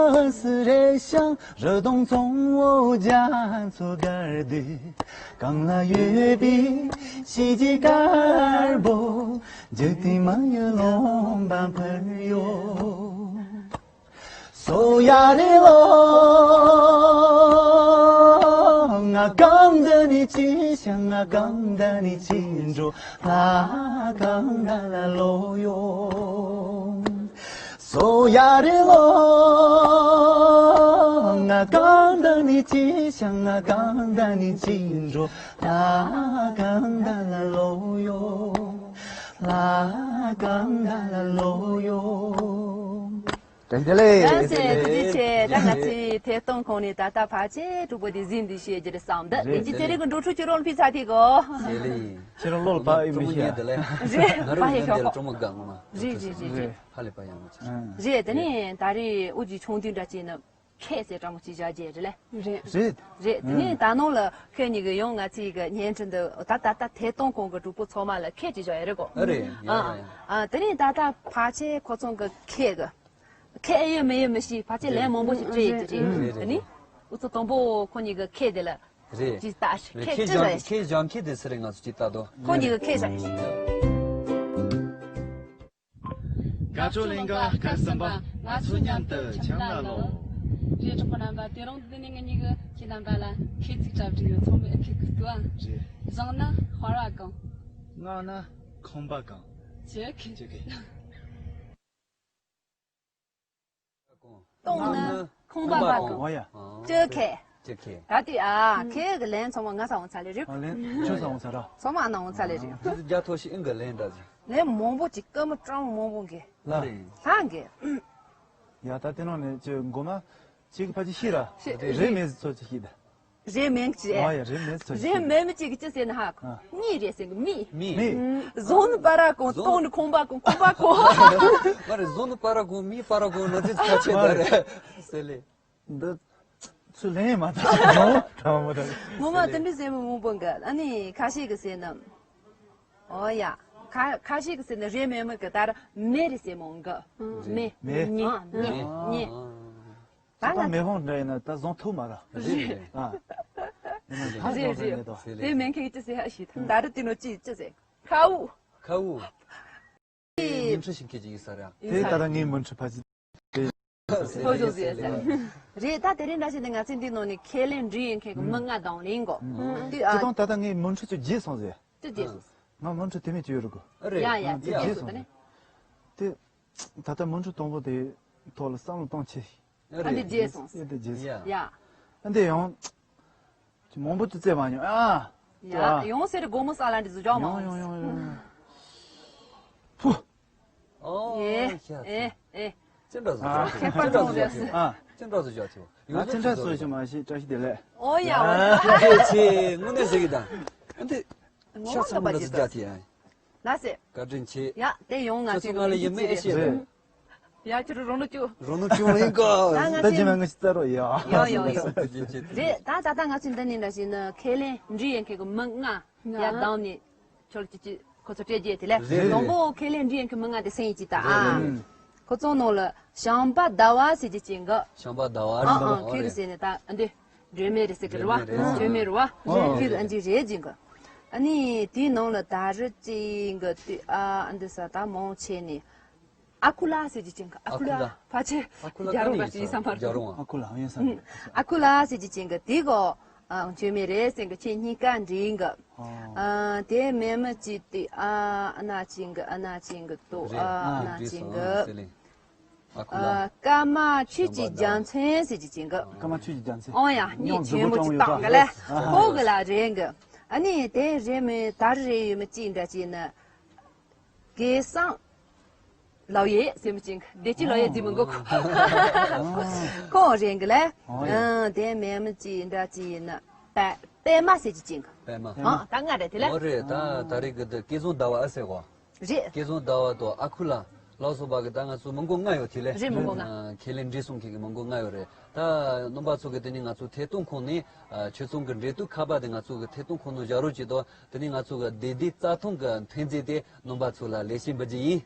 སི་རེད་ཤང་། རི་དྭགས་གཙང་བོ་རྒྱ་མཚོ་དཀར་དུས། གངས་ལ་ཡོད་པའི་གཤིས་ཀྱི་དཀར་པོ། འཇིག་རྟེན་མ་ཡི་ལོང་པ་འཕུར་ཡོད། སོ་ཡ་རེ་ལོ། ང་གང་འདི་ནས་ཅི་བྱ། ང་གང་འདི་ནས་ཅི་འགྲོ། ལ་གང་འདི་ལ་ལོ་ཡོང་། སོ་ཡ་རེ་ལོ། ང་གང་འདི་ནས་ཅི་བྱ། ང་གང་འདི་ནས་ཅི་འགྲོ། ལ་གང་འདི་ལ་ལོ་ཡོང་། ལ་གང་འདི་ལ་ལོ་ཡོང་། བཀྲ་ཤིས་བདེ་ལེགས། བཀྲ་ཤིས་བདེ་ལེགས། ད་ང་ཚོའི་ཐད་གཏོང་ཁང་ནས་ད་ལྟ་ཕལ་ཆེར་གྲོགས་པོ་དེ་གཟིགས་འདི་བཤད་རྒྱུ་རེད་བསམ་འདི། རེད། དེ་ཅི་ཚེ་རིང་གི་འགྲོ་འཕྲུལ་གྱི་རོལ་ཕི་ཚ་ཐིག་གོ། བདེ་ལེགས། ཁྱེད་རང་བློ་ལ་བབ་ཨེ་མི་ཤེས། རེད། ང་རང་ཡིན་ན་འདི་ལ་གྲོགས་མོ་དགའ་ངོ་མ། རེད་རེད་རེད་རེད། ཧ་ལས་པ་ཡང་མི་ཆེ། རེད། དེ་ནས་ད་རེས་ཨུ་ཅི་ཆུང་དུས་འདྲ་བྱས་ན། ཁེ་ཟེར་འདྲ་མོ་ཅིག་བཞག་རྒྱུ་རེད་ལེ། རེད། རེད། རེད། དེ་ནས་ད་ནང་ལ་ཁྱེད་གཉིས་ཀྱི་ཡང་ང་ཚོའི་གི་བརྙན་འཕྲིན་འདི་ད་ད་ད་ཐད་གཏོང་ཁང་གི་གྲོགས་པོ་ཚང་མ་ལ་ཁེ་ཅིག་བཞག་ཡ་རེད་གོ། ཨ་རེད། ཡ་ཡ་ཡ། ཨ་དེ་ནས་ད་ད་ཕལ་ཆེར་ཁོ་ཚོ་གི་ཁེ་གི་ཁེ་ཨེ་ཡོད་མེད་ཡོད་མི་ཤེས། ཕལ་ཆེར་ལན་མང་པོ་ཞིག་སྤྲད་ཡོད་ཀྱི་རེད། རེད། དེ་ནས་ཨུ་ཚོ་དང་པོ་ཁོ་གཉིས་ཀྱི་ཁེ་དེ་ལ་རེད། ཅིག་ལྟ་ཁེ་ཁེ་ཅི་བཞག་རེད། ཁེ་བཞག་ཁེ་དེ་སུ་རེད། ང་ཚོ་ཅིག་ལྟ་དོ། ཁོ་གཉིས་ཀྱི་ཁེ་བཞག་དགའ་སྤྲོ་ལེན་ག་སྐལ་བཟང་པ། ང་ཚོ་མཉམ་དུ་འཆམ་ལ་ལོ། རེད། གྲོགས་པོ་རྣམ་པ། དེ་རིང་འདི་ནས་ངེད་གཉིས་ཀྱིས་ཁྱེད་རྣམ་པ་ལ་ཁེ་ཅིག་གྲ་སྒྲིག་ཡོད། ཚང་མས་ཨེ་ཁེ་གི་ལྟོས་ཨ། རེད། བཞེངས་ན་དཔར་བ་གང་། བསྔགས་ན་ཁང་པ་གང་། ཅི་ཁེ། ཅི་ཁེ། བཏུང་ན་ཁང་པ་མ་གང་། འོ་ཡ། ཅི་ཁེ། ཅི་ཁེ། ད་དུས་ཨ་ཁེ་གི་ལན་ཚང་མ་ང་ས་འོང་ཚར་ལེ་རེད། ཨ་ལན་ཁྱོད་ས་འོང་ཚར་ར། ཚང་མ་ཨ་ན་འོང་ཚར་ལེ་རེད། འདི་རྒྱ་ཐོ་ཞིག་ཨིན་གི་ལན་འདྲ་ཟིག་ལན་མང་པོ་ཅིག་སྐར་མ་གྲངས་མང་པོ་འགའ། ལ། ལྷག་འགའ། ཡ་ད་དེ་ནང་ནས་ཅི་མགོ་མ་ཅིག་ཕ་ཅི་ཤི་ར། ཤི། རེད་མེད་ཚོ་ཅི་ཤི་ད། རེད་མེད་ཅི། ཨ་ཡ་རེད་མེད་ཚོ་ཅི། རེད་མེད་མི་ཅིག་ཅི་ཟེར་ན་ཧ་གོ། ཨ། མི་རེད་ཟེར་གི་མི། མི། མི། བཟོ་ནི་པ་ར་གོང་བཏང་ནི་ཁང་པ་གོང་ཁང་པ་གོང་། མ་རེད། བཟོ་ནི་པ་ར་གོང་མི་པ་ར་གོང་ན་ཅི་ཚ་ཆེ་ད་རེད་ཟེར་ལེ། འདི་ཚུ་ལེན་མ་ཐག་ནོ་དྲང་མོ་དྲང་། ངོ་མ་དེ་འདྲ་ཟེར་མི་མང་པོ་འགའ། ཨ་ནི་ཁ་ཤས་ཀྱི་ཟེར་ན། ཨོ་ཡ། ཁ་ཁ་ཤས་ཀྱི་ཟེར་ན་རེད་མེད་མི་གི་ད་ར་མེ་རེད་ཟེར་མོ་འགའ། མེ། མེ། ཉེ། ཨ་ཉེ། ཉེ། ད་ད་ལྟ་མེ་ཕོང་འདྲ་ཡིན་ན་ད་བཟུང་ཐུབ་མ་ར། རེད་རེད། ཨ། ཡིན་ན་ད་རེད་བཟུང་ཐུབ་རེད། མེད་དོ། དེ་མེ་མཁན་ཅི་ཟེར་ཧ་ཤི་ད་ར་དེ་ནོ་ཅི་ཅི་ཟེར་ཁའུ། ཁའུ། མུ་འཁྲུག་ཞིག་སྐྱེ་གི་ཡིན་ས་རེད། དེ་ད་ལྟ་ངའི་མུ་འཁྲུག་ཕལ་ཆེར་ཐོ་ཞོག་ཟེར་ཟེར། རེད། ད་དེ་རིང་འདྲ་ཞིག་ནི་ང་ཚོའི་འདི་ནང་ནས་ཁས་ལེན་འབྲི་ཡོད་མཁན་གྱི་མི་ལྔ་དང་ལེན་གོ། དེ་ཨ། ཁྱེད་དང་ད་ལྟ་ངའི་མུ་འཁྲུག་ཚོ་བརྗེད་སོང་ཟེར། ཅི་བརྗེད་སོང་། ང་མུ་འཁྲུག་དེ་མིན་ཅི་ཡོད་རུ་གོ། རེད། ཡ་ཡ་ང་བརྗེད་བརྗེད་སོང་། སོང་ད་ནི། དེ། ད་ལྟ་མུ་འཁྲུག་དང་པོ་དེ་ཐོག་ལ་བསམ་བློ་གཏོང་ཆེ། ཨ་འདི་བརྗེད་སོང་། ཨེ་དེ་བརྗེད་སོང་། ཡ། ཡ། ཨ་འདི་ཡང་། མང་པོ་ཅིག་བཙལ་མ་མྱོང་ཨ། ཡ་ཡོང་ཟེར་དགོང་མོ་ས་ལ་འདི་བཟོ་འཇོག་མ་ཡོང་ཡོང་ཡོང་ཡོང་། ཕུ། ཨོ་ཨེ་ཤ་ཨེ་ཨེ། ཅི་འདྲ་བཟོ་ཨ། འཇོག་ཁྱད་པར་ཅི་འདྲ་བཟོ་ཚང་འཇོག་རེད། ཨ། ཅི་འདྲ་བཟོ་འཇོག་ཆེ། ང་ཅི་འདྲ་བཟོ་ཞིག་མ་ཤེས། བཀྲ་ཤིས་བདེ་ལེགས། ཨོ་ཡ་ཨོ་ཡ། ཆེ་ཆེ་དངོས་གནས་ཟེར་གི་དང་། ཨ་འདི། ངོ་ཤ་ཚང་མ་འདྲ་བཟོ་འཇོག་ཐེ་ཨ། ལ་སེ། བཀའ་དྲིན་ཆེ། ཡ་དེ་ཡོང་ང་ཚོ་ཚོ་ང་ལ་ཡིན་མེད་ཨེ་ཤེས་རེད། ཡ་ཁྱོད་རང་ལོ་བཅུ། རང་ལོ་བཅུ་མ་ཡིན་གོ། ད་ང་ད་ཚོ་ཇི་མ་ང་ཞིག་བཙལ་རོགས་ཡ། ཡོ་ཡོ་ཡོ། རེད་ད་ད་ལྟ་ང་ཚོ་འདི་ནས་འདྲ་ཞིག་ནི་ཁས་ལེན་འབྲི་ཡོད་མཁན་གྱི་མི་ལྔ་ཡ་བདམས་ནས་ཁྱོད་ཀྱི་ཅི་ཁོ་ཚོ་སྤྲད་རྒྱུ་དེ་ལས། རེད་རེད། དང་པོ་ཁས་ལེན་འབྲི་ཡོད་མཁན་མི་ལྔ་དེ་སེང་ཡིན་ཅི་ད་ཨ། རེད་རེད། ཁོ་ཚོ་ནང་ལ་བྱམས་པ་ཟླ་བ་ཟེར་གྱི་ཅན་གི། བྱམས་པ་ཟླ་བ་ཨ་རེད་ཨ་ཨོ་ཁྱོད་རེད། ཟེར་ནས་ད་འདི། སྒྲོལ་མ་རེད་ཟེར་གི་རེད་བ། སྒྲོལ་མ་རེད། སྒྲོལ་མ་རེད་བ། ཨོ། ཁྱོད་ཨ་འཇིག་རེད་ཅན་གི། ཨ་ནི་དེའི་ནང་ལ་ད་རི་ཅན་གི་དུས་ཨ་འདི་ས་ད་མང་ཆེ་ནས། ཨ་ཁུ་ལ་ཟེར་གྱི་ཅན་གི། ཨ་ཁུ་ལ། ཨ་ཁུ་ལ། ཕལ་ཆེར། ཨ་ཁུ་ལ་རྒྱ་རོང་ག་ཅི་ཡིན་ས་མ་རེད། རྒྱ་རོང་ཨ། ཨ་ཁུ་ལ་ཡིན་ས་རེད། ཨ་ཁུ་ལ་ཟེར་གྱི་ཅན་གི་དེ་གོ། ཨ་སྒྲོལ་མ་རེད་ཟེར་གི་ཁྱེད་གཉིས་ཀ་འགྲིག་གི། ཨ། ཨ་དེ་མེ་མི་ཅི་དེ་ཨ་ཨ་ན་ཅན་གི་ཨ་ན་ཅན་གི་དོ་རེད། ཨ་ཨ་ན་ཅན་གི། ཨ་ཁུ་ལ། ཨ། ཀརྨ་ཆོས་ཀྱི་རྒྱལ་མཚན་ཟེར་གྱི་ཅན་གི། ཀརྨ་ཆོས་ཀྱི་རྒྱལ་མཚན། ཨོ་ཡ་གཉིས་ཆེན་པོ་ཅིག་བཏང་གི་ལས། ཨ་ཧ། ཁོ་གི་ལ་རེད་གི། ཨ་ནི་དེ་རེད་མི་ད་རེད་ཡོད་མི་ཅི་འདྲ་ཅི་ནི། སྐལ་བཟང་ལོ་ཡེ་ཟེར་མི་ཅན་གི། བདེ་སྐྱིད་ལོ་ཡེ་ཟེར་མི་གོ་ཁོ། ཁོ་རེད་གི་ལས། ཨོ་ཡ། ཨ་དེ་མེད་མི་ཅི་འདྲ་ཅི་ནི། པད་པད་མ་ཟེར་གྱི་ཅན་གི། པད་མ། ཨ་ད་ང་རེད་དེ་ལས། ཨོ་རེད། ད་ད་རེད་གི་དེ་སྐལ་བཟང་ཟླ་བ་ཨ་ཟེར་གོ། རེད། སྐལ་བཟང་ཟླ་བ་དང་ཨ་ཁུ་ལ་ལ་སོགས་པ་གི་ད་ང་ཚོ་མི་མགོ་ལྔ་ཡོད་དེ་ལས། རེད་མི་མགོ་ལྔ། ཨ་ཁས་ལེན་འབྲི་སོང་མཁན་གི་མི་མགོ་ལྔ་ཡོད་རེད། ད་རྣམ་པ་ཚོ་གི་དེ་ནི་ང་ཚོ་ཐད་གཏོང་ཁང་ནས་ཨ་ཆོས་ཚོགས་གི་འབྲེལ་གཏུག་ཁ་པར་དེ་ང་ཚོ་གི་ཐད་གཏོང་ཁང་ནང་བཞག་རོགས་བྱེད་དོ། དེ་ནི་ང་ཚོ་གི་བདེ་སྡུག་རྩ་ཐང་གི་ཐོན་རྫས་དེ་རྣམ་པ་ཚོ་ལ་ལེགས་བཤད་འབུལ་རྒྱུ་ཡིན།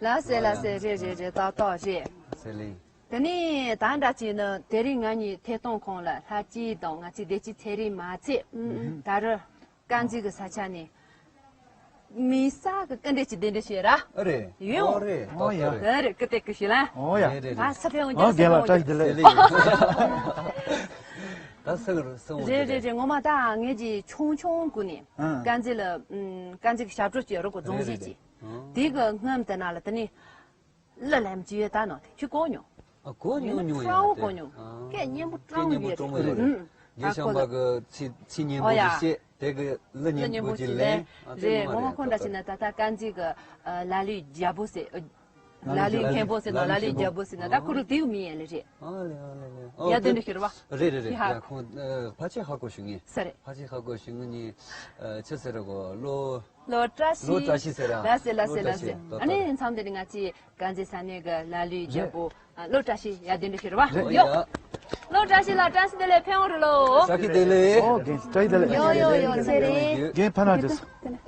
ལགས་སེ་ལགས་སེ། རེད་རེད་རེད། ཏག་ཏག་རེད། ཟེར་ལེ། དེ་ནི་ད་འདྲ་བྱས་ན་དེ་རིང་ང་གཉིས་ཐད་གཏོང་ཁང་ལ་ལྷ་སྐྱིད་དང་ང་ཚོའི་བདེ་སྐྱིད་ཚེ་རིང་མ་ཚད། ད་རུང་དཀར་མཛེས་ཀྱི་ས་ཆ་ནས། མི་ས་གི་སྐུ་འདྲ་ཅིག་གདན་འདྲེན་བྱས་ར། ཨ་རེད། ཡོད། ཨོ་རེད། ཨོ་ཡ། ད་ལྟ་རེད། ཨ་རེད། ཀི་ཏེ་ཀི་ཤི་ལ། ཨོ་ཡ། རེད་རེད། ད་ས་ཕེ་འོང་ཨོ་རྒན་ལགས་བཀྲ་ཤིས་བདེ་ལེགས། ཟེར་ལེ། ད་ས་གི་ས་འོང་རེད་རེད་རེད། ངོ་མ་ད་ངེད་ཀྱི་ཆུང་ཆུང་གུ་ནས། ཨ། དཀར་མཛེས་ལ། ཨམ། དཀར་མཛེས་ཀྱི་ཞབས་བྲོ་བྱེད་རོགས་གོ། རྫོང་གཞིས་ཀྱི། རེད་རེད། ཨ། དེ་གི་སྔོན་དེ་ན་ལ་དེ་ནས། གླུ་ལེན་གྱི་ཡོད་ད་ནོ་དེ་ཁྱོད་གོ་མྱོང་། ཨ་གོ་མྱོང་མྱོང་། ཡ་ཧྲའོ་གོ་མྱོང་། ཨ་སྐད་སྙན་པོ་སྐད་སྙན་པོ་སྤྲང་བོ་ཡོད་རེད། ཨུ། རྒན་ཤམ་པ་གི་ཚིག་ཚིག་སྙན་པོ་ཞིག་བཤད། དེ་གི་གླུ་སྙན་པོ་ཞིག་ལེན། ཨ་དེ་རེད། ངོ་མ་ཁོ་འདྲ་ཞིག་ན་ད་ལྟ་དཀར་མཛེས་གི་ལ་ལུའི་རྒྱལ་པོ་ཟེར། ལ་ལུའི་མཁན་པོ་ཟེར་ན་ལ་ལུའི་རྒྱལ་པོ་ཟེར་ན་ད་ཁོ་རང་དེའི་མི་ཡན་ལེ་རེད། ཨ་ལེ་ཨ་ལེ་ལེ། ཡ་དེ་འདྲ་ཞིག་རེད་བ། རེད་རེད་རེད། ཡ་ཁོང་ཕལ་ཆེར་ཧ་གོ་ཞུ་ངེས། ས་རེད། ཕལ་ཆེར་ཧ་གོ་ཞུ་ངེས་ནི། ཆི་ཟེར་ར་གོ་ལོ། ལོ་བཀྲ་ཤིས། ལོ་བཀྲ་ཤིས་ཟེར་ར། ལགས་སེ་ལགས་སེ་ལགས་སེ། ལོ་བཀྲ་ཤིས། ཨ་ནི་མཚམས་འདིར་ང་ཚོས་དཀར་མཛེས་ས་གནས་ཀྱི་ལ་ལུའི་རྒྱལ་པོ་ལོ་བཀྲ་ཤིས་ཡར་ལྡན་འདྲ་ཞུ་ར་བ། རེད། ཡོ། ཡ། ལོ་བཀྲ་ཤིས་ལགས་བཀྲ་ཤིས་བདེ་ལེགས། ཕེབས་འོང་རེ་ལོ། བཀྲ་ཤིས་བདེ་ལེགས། ཨོ་རྒན་བཀྲ་ཤིས་བདེ་ལེགས། ཡོ་ཡོ་ཡོ་ཚེ་རིང་། རྒན་ཕ་ན་བྱོས།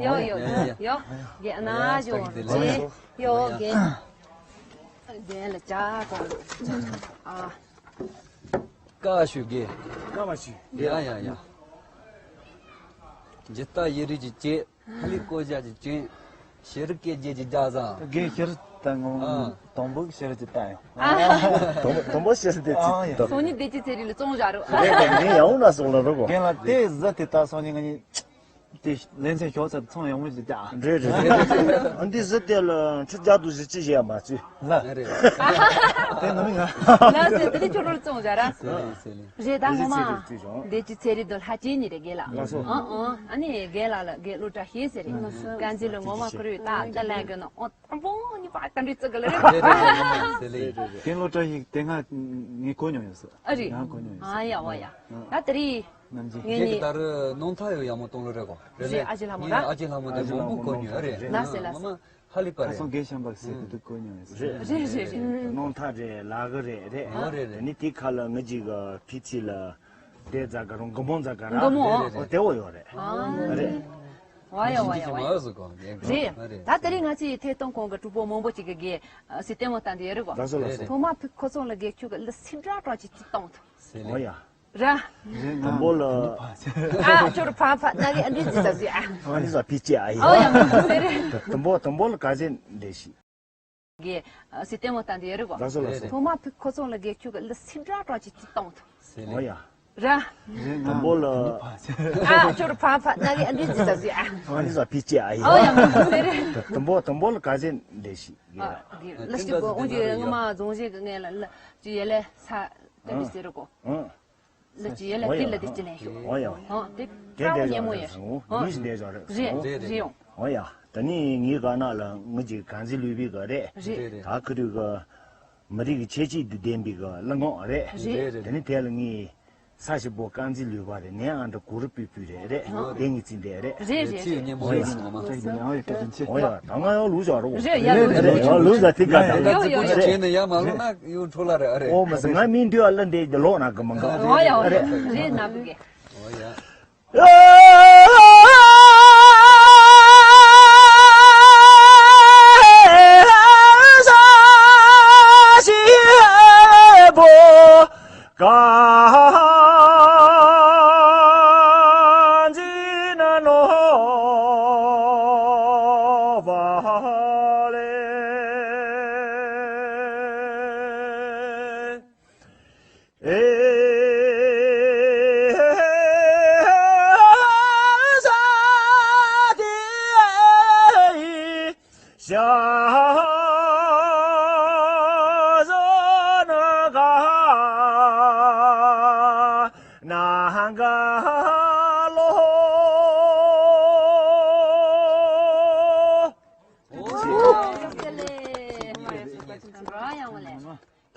ཡོ་ཡོ་ཡོ་ཡོ། རྒན་ཨ་ན་ཞོ་རེད། ཡོ་རྒན། རྒན་ལ་ཅག་གོ། ཨ། བཀའ་ཞུ་གེ། བཀའ་མ་ཞུ། ཡ་ཡ་ཡ། ཇི་ལྟ་ཡི་རིགས་ཀྱི་སྐྱེས། ཧ་ལི་ཀོ་ཇ་གྱི་ཅན། ཤེས་རིག་སྐད་རྒྱས་ཀྱི་རྒྱ་བཟང་། རྒན་ཤེས་རིག་ད་ངོ་ཨ། དང་པོ་ཤེས་རིག་ཅིག་བཏང་ཡོང་། ཨ། དང་པོ་དང་པོ་ཤེས་རིག་དེ་ཨ་ཅིག་ཡ། བཏང་། སང་ཉིན་བདེ་སྐྱིད་ཚེ་རིང་ལ་བཙོང་བཞག་རོགས། རེད་རེད། ངས་ཡང་ན་སོང་ལ་རོགས་གོ། རྒན་ལགས་དེ་གཟི་དེ་ད་སང་ཉིན་ང་གཉིས་དེ་ལེ་ཚན་ཞོགས་ཚར་ཚོང་ཡོང་མི་ཅིག་ད། རེད་རེད་རེད། ཨ་འདི་གཟི་དེ་ལ་ཁྲི་བརྒྱ་དང་བཞི་བཅུ་ཞིག་ཡ་མ་བཙུད། ལ། རེད། དེ་ནི་མི་ང་། ལ་ཟེར་དེ་ནི་ཁྱོད་རོལ་བཙོང་བཞག་ར། ཟེར་ལེ་ཟེར་ལེ། རེད་ད་ངོ་མ། བདེ་སྐྱིད་ཚེ་རིང་དང་ལྷ་སྐྱིད་གཉིས་རེད་རྒན་ལགས། ལགས་སོ། ཨང་ཨང་། ཨ་ནི་རྒན་ལགས་ལ་རྒན་བློ་བཀྲ་ཤིས་ཟེར་རེད། ལགས་སོ། དཀར་མཛེས་ལ་ངོ་མ་ཁུར་ཡོད་ད་ད་ལན་གི་ནོ་ཨོ་དང་པོ་གཉིས་པ་ད་འདྲི་ཙི་གི་ལ་རེད། རེད་རེད་རེད་ཟེར་ལེ། རྒན་བློ་བཀྲ་ཤིས་དེ་སྔ་ངས་གོ་མྱོང་ཡོད་ཟེར། ཨ་རེད། ཡང་གོ་མྱོང་ཡོད་ཟེར། ཨ་ཡ་བ་ཡ། ད་དེ་རིང་། ནམ་རྒྱུན། ངས་ནི། ད་རུ་ནང་ཐག་ཡོད་ཡག་མོ་གཏོང་ལོ་རེད་གོ། རེད་རེད། ཨ་ཅེ་ལྷ་མོ་ར། ཨ་ཅེ་ལྷ་མོ་དེ་མང་པོ་གོ་མྱོང་ཨ་རེད། ལགས་སེ་ལགས་སེ། ངོ་མ་ཧ་ལས་པ་རེད། ད་སོང་རྒན་ཤམ་པ་ཟེར་དེ་དུ་གོ་མྱོང་ཡོད་ཟེར། རེད་རེད་རེད་རེད། ནང་ཐག་རེད། ལ་གི་རེད་རེད། ཨ་རེད་རེད། དེ་ནི་དེ་ཁ་ལ་ངི་ཅིག་གི་ཕི་ཚི་ལ་དེ་རྫ་ག་རུང་དགུ་མོ་རྫ་ག་ར། དགུ་མོ། ཨོ་དེ་བོ་ཡོད་རེད། ཨ་རེད། ཝ་ཡ་ཝ་ཡ་ཝ་ཡ། རེད། ད་དེ་རིང་ང་ཚོའི་ཐད་གཏོང་ཁང་གི་གྲོགས་པོ་མང་པོ་ཅིག་གི་གི་སི་ལྟད་མོ་ལྟ་འདི་ཡོད་རེད་གོ། ལགས་སོ་ལགས་སོ། ཐོག་མ་ཁོ་ཚོ་ལ་གི་ཁྱོད་གི་ལི་སི་འདྲ་གྲོགས་ཅིག་ཅིག་གཏོང་ཐུབ། ཨོ་ཡ། ར། དང་པོ་ལ། ཨ་ཅོར་ཕ་ཕ་ན་གི་ཨ་འདྲི་ཟི་ཟ་ཟི་ཨ། ཨ་འདྲི་ཟ་ཕི་ཅི་ཨ་ཡི། ཨོ་ཡ་མ་ཟེར་རེད། དང་པོ་དང་པོ་ལ་ག་ཟེ་འདྲེ་ཞིག་གི་སི་ཏེ་མོ་ཏན་དེ་ཡོད་རེད་གོ། ལགས་སོ་ལགས་སོ། ཐོག་མ་ཕི་ཁོ་ཚོ་ལ་གེ་ཁྱུ་གི་ལ་སི་འདྲ་གྲོགས་ཅིག་ཅིག་གཏོང་ཐུབ། ཨོ་ཡ། ར། དང་པོ་ལ། ཨ་ཅོར་ཕ་ཕ་ན་གི་ཨ་འདྲི་ཟི་ཟ་ཟི་ཨ། ཨ་འདྲི་ཟ་ཕི་ཅི་ཨ་ཡི། ཨོ་ཡ་མ་ཟེར་རེད། དང་པོ་དང་པོ་ལ་ག་ཟེ་འདྲེ་ཞིག་ཨ་གི་ལ་ཞིག་གོ་འོང་ཅི་ངོ་མ་རྫོང་ཞིག་གི་ངས་ལ་ལ་ཅི་ཡེ་ལེ་ས་ཏ་འདྲི་ཟེར་རེད་གོ། ཨ། ལ་ཅི་ཡེ་ལ་ཏི་ལ་ཏི་ཅི་ནས་ཤོག་ཨོ་ཡ། ཨ་དེ་དེ་ཀྲའོ་ཉེ་མོ་ཡེ་ཤོག་ཨ་ནིས་འདས་ཟ་རེད། རེད་རེད་ཡོང་། ཨོ་ཡ། ད་ནི་ངའི་ག་ན་ལ་ངི་ཅིག་གང་ཟི་ལུས་པའི་ག་རེད། རེད། ད་ཁི་རུ་གི་མི་རིགས་ཀྱི་ཁྱད་ཆོས་དུ་ལྡན་པའི་ག་གླུ་ངག་རེད། རེད། ད་ནི་དེ་ལ་ངའི་ས་ཞིག་པོ་རྐང་འཛིན་ལུས་པ་རེད། ནས་ཨ་འདྲ་གུ་རུ་པུས་པུས་རེད་རེད། ཨོ་དེ་ངི་ཚིག་འདས་རེད། རེད་རེད། ཆེས་ཉེ་མོ་ཡིན་ང་མ། ཨོ་ཡ་ད་ང་ཡང་ལུས་བཞག་རོགས། རེད་ཡ་ལུས་བཞག་རེད་ཡ་ལུས་བཞག་ཐིག་ག་ད་ཡོ་ཡོ་ཡོ། བྱས་ནས་ཡ་མ་ལོ་ན་ཡོ་འཕྲོ་ལ་རེད་ཨ་རེད། ཨོ་མ་ཟེར་ང་མིན་དུས་ཨ་ལ་འདས་ལོག་ན་གི་མ་འགའ། ཨོ་ཡ་ཨོ་ཡ་རེད་ན་བུ་གེ། ཨོ་ཡ།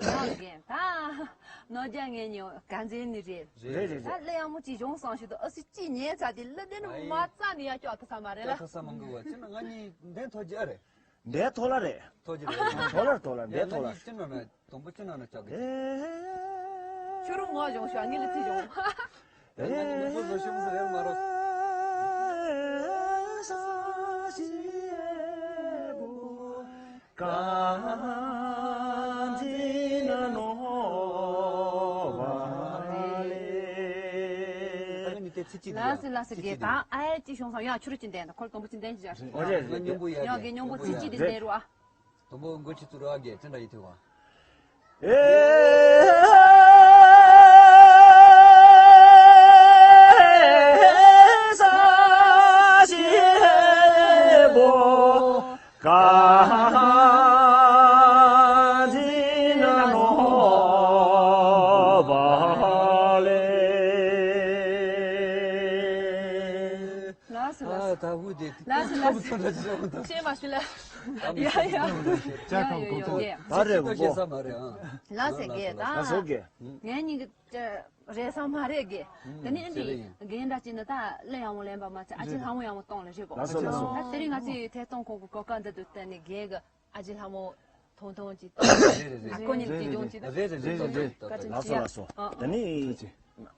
ཡང་རྒན་ད། ནོར་རྒྱ་ངས་ཉོ་ག་འཛིན་ནི་རེད། རེད་རེད་ད་རེད། གླུ་ཡག་མོ་ཅིག་བྱུང་སོང་ཞུ་དུ་ཨ་སི་ཅི་ཉན་ཚ་དེ་གླུ་དེ་ནི་མ་རྩ་ནི་ཡ་ཀྱོག་ཐུ་ས་མ་རེད་ལ། ཐུ་ས་མང་གི་བ་ཅི་ན་ང་གཉིས་འདན་ཐོ་རྒྱ་རེད། འདན་ཐོ་ལ་རེད། ཐོ་རྒྱ་རེད། ཐོ་ལ་ཐོ་ལ་འདན་ཐོ་ལ། ཅི་ན་ན་དུམ་བུ་ཅི་ན་ན་ཅག་གི། ཁྱོད་རང་ངོ་བྱུང་ཤོག་ངས་ལི་ཐི་བྱུང་། ལགས་སོ་ལགས་སོ། དགེ་དང་ཨ་ཡ་ཅི་བྱུང་སོང་ཡང་ཆུ་རུ་ཅི་འདན་དང་ཁོར་དུམ་བུ་ཅི་འདན་ཅི་བྱ། ཨོ་རེད་རེད་རེད། ཡང་དགེ་སྙོམས་པོ་ཚིག་ཅི་འདི་འདན་རུ་ཨ། དུམ་བུ་མགོ་ཆུ་ཚུར་ར་རྒྱས་ཅི་འདྲ་ཡིན་ཐུབ་བ། ལགས་སོ་ལགས་སོ། ད་ཧུ་དེ། ལགས་སོ་ལགས་སོ། ཤེས་མ་ཤེས་ལ། ཡ་ཡ། ཅག་གང་གོང་ཐོག་ད་རེད་གོ། ཤེས་ས་མ་རེད་ཨ། ལགས་སོ་དགེ་ད། ལགས་སོ་དགེ། ངའི་སྙིང་གི་རེད་ས་མ་རེད་དགེ། དེ་ནི་འདི་རྒན་འདྲ་ཅིག་ནི་ད་གླུ་ཡག་མོ་ལེན་པ་མ་ཚད་ཨ་ཅེ་ལྷ་མོ་ཡག་མོ་གཏོང་ལ་རེད་གོ། ལགས་སོ་ལགས་སོ། ད་དེ་རིང་ང་ཚོའི་ཐད་གཏོང་ཁང་གི་གོ་སྐབས་འདི་འདུག་ད་ནི་རྒན་གི་ཨ་ཅེ་ལྷ་མོ་ཐོང་ཐོང་ཅིག་རེད་རེད་རེད། ཨ་ཁོ་གཉིས་ཀྱི་ལྗོངས་ཅིག་རེད་རེད་རེད་རེད། བཀའ་དྲིན་ལགས་སོ་ཆེ། ལགས་སོ། ཨ་ད་ནི་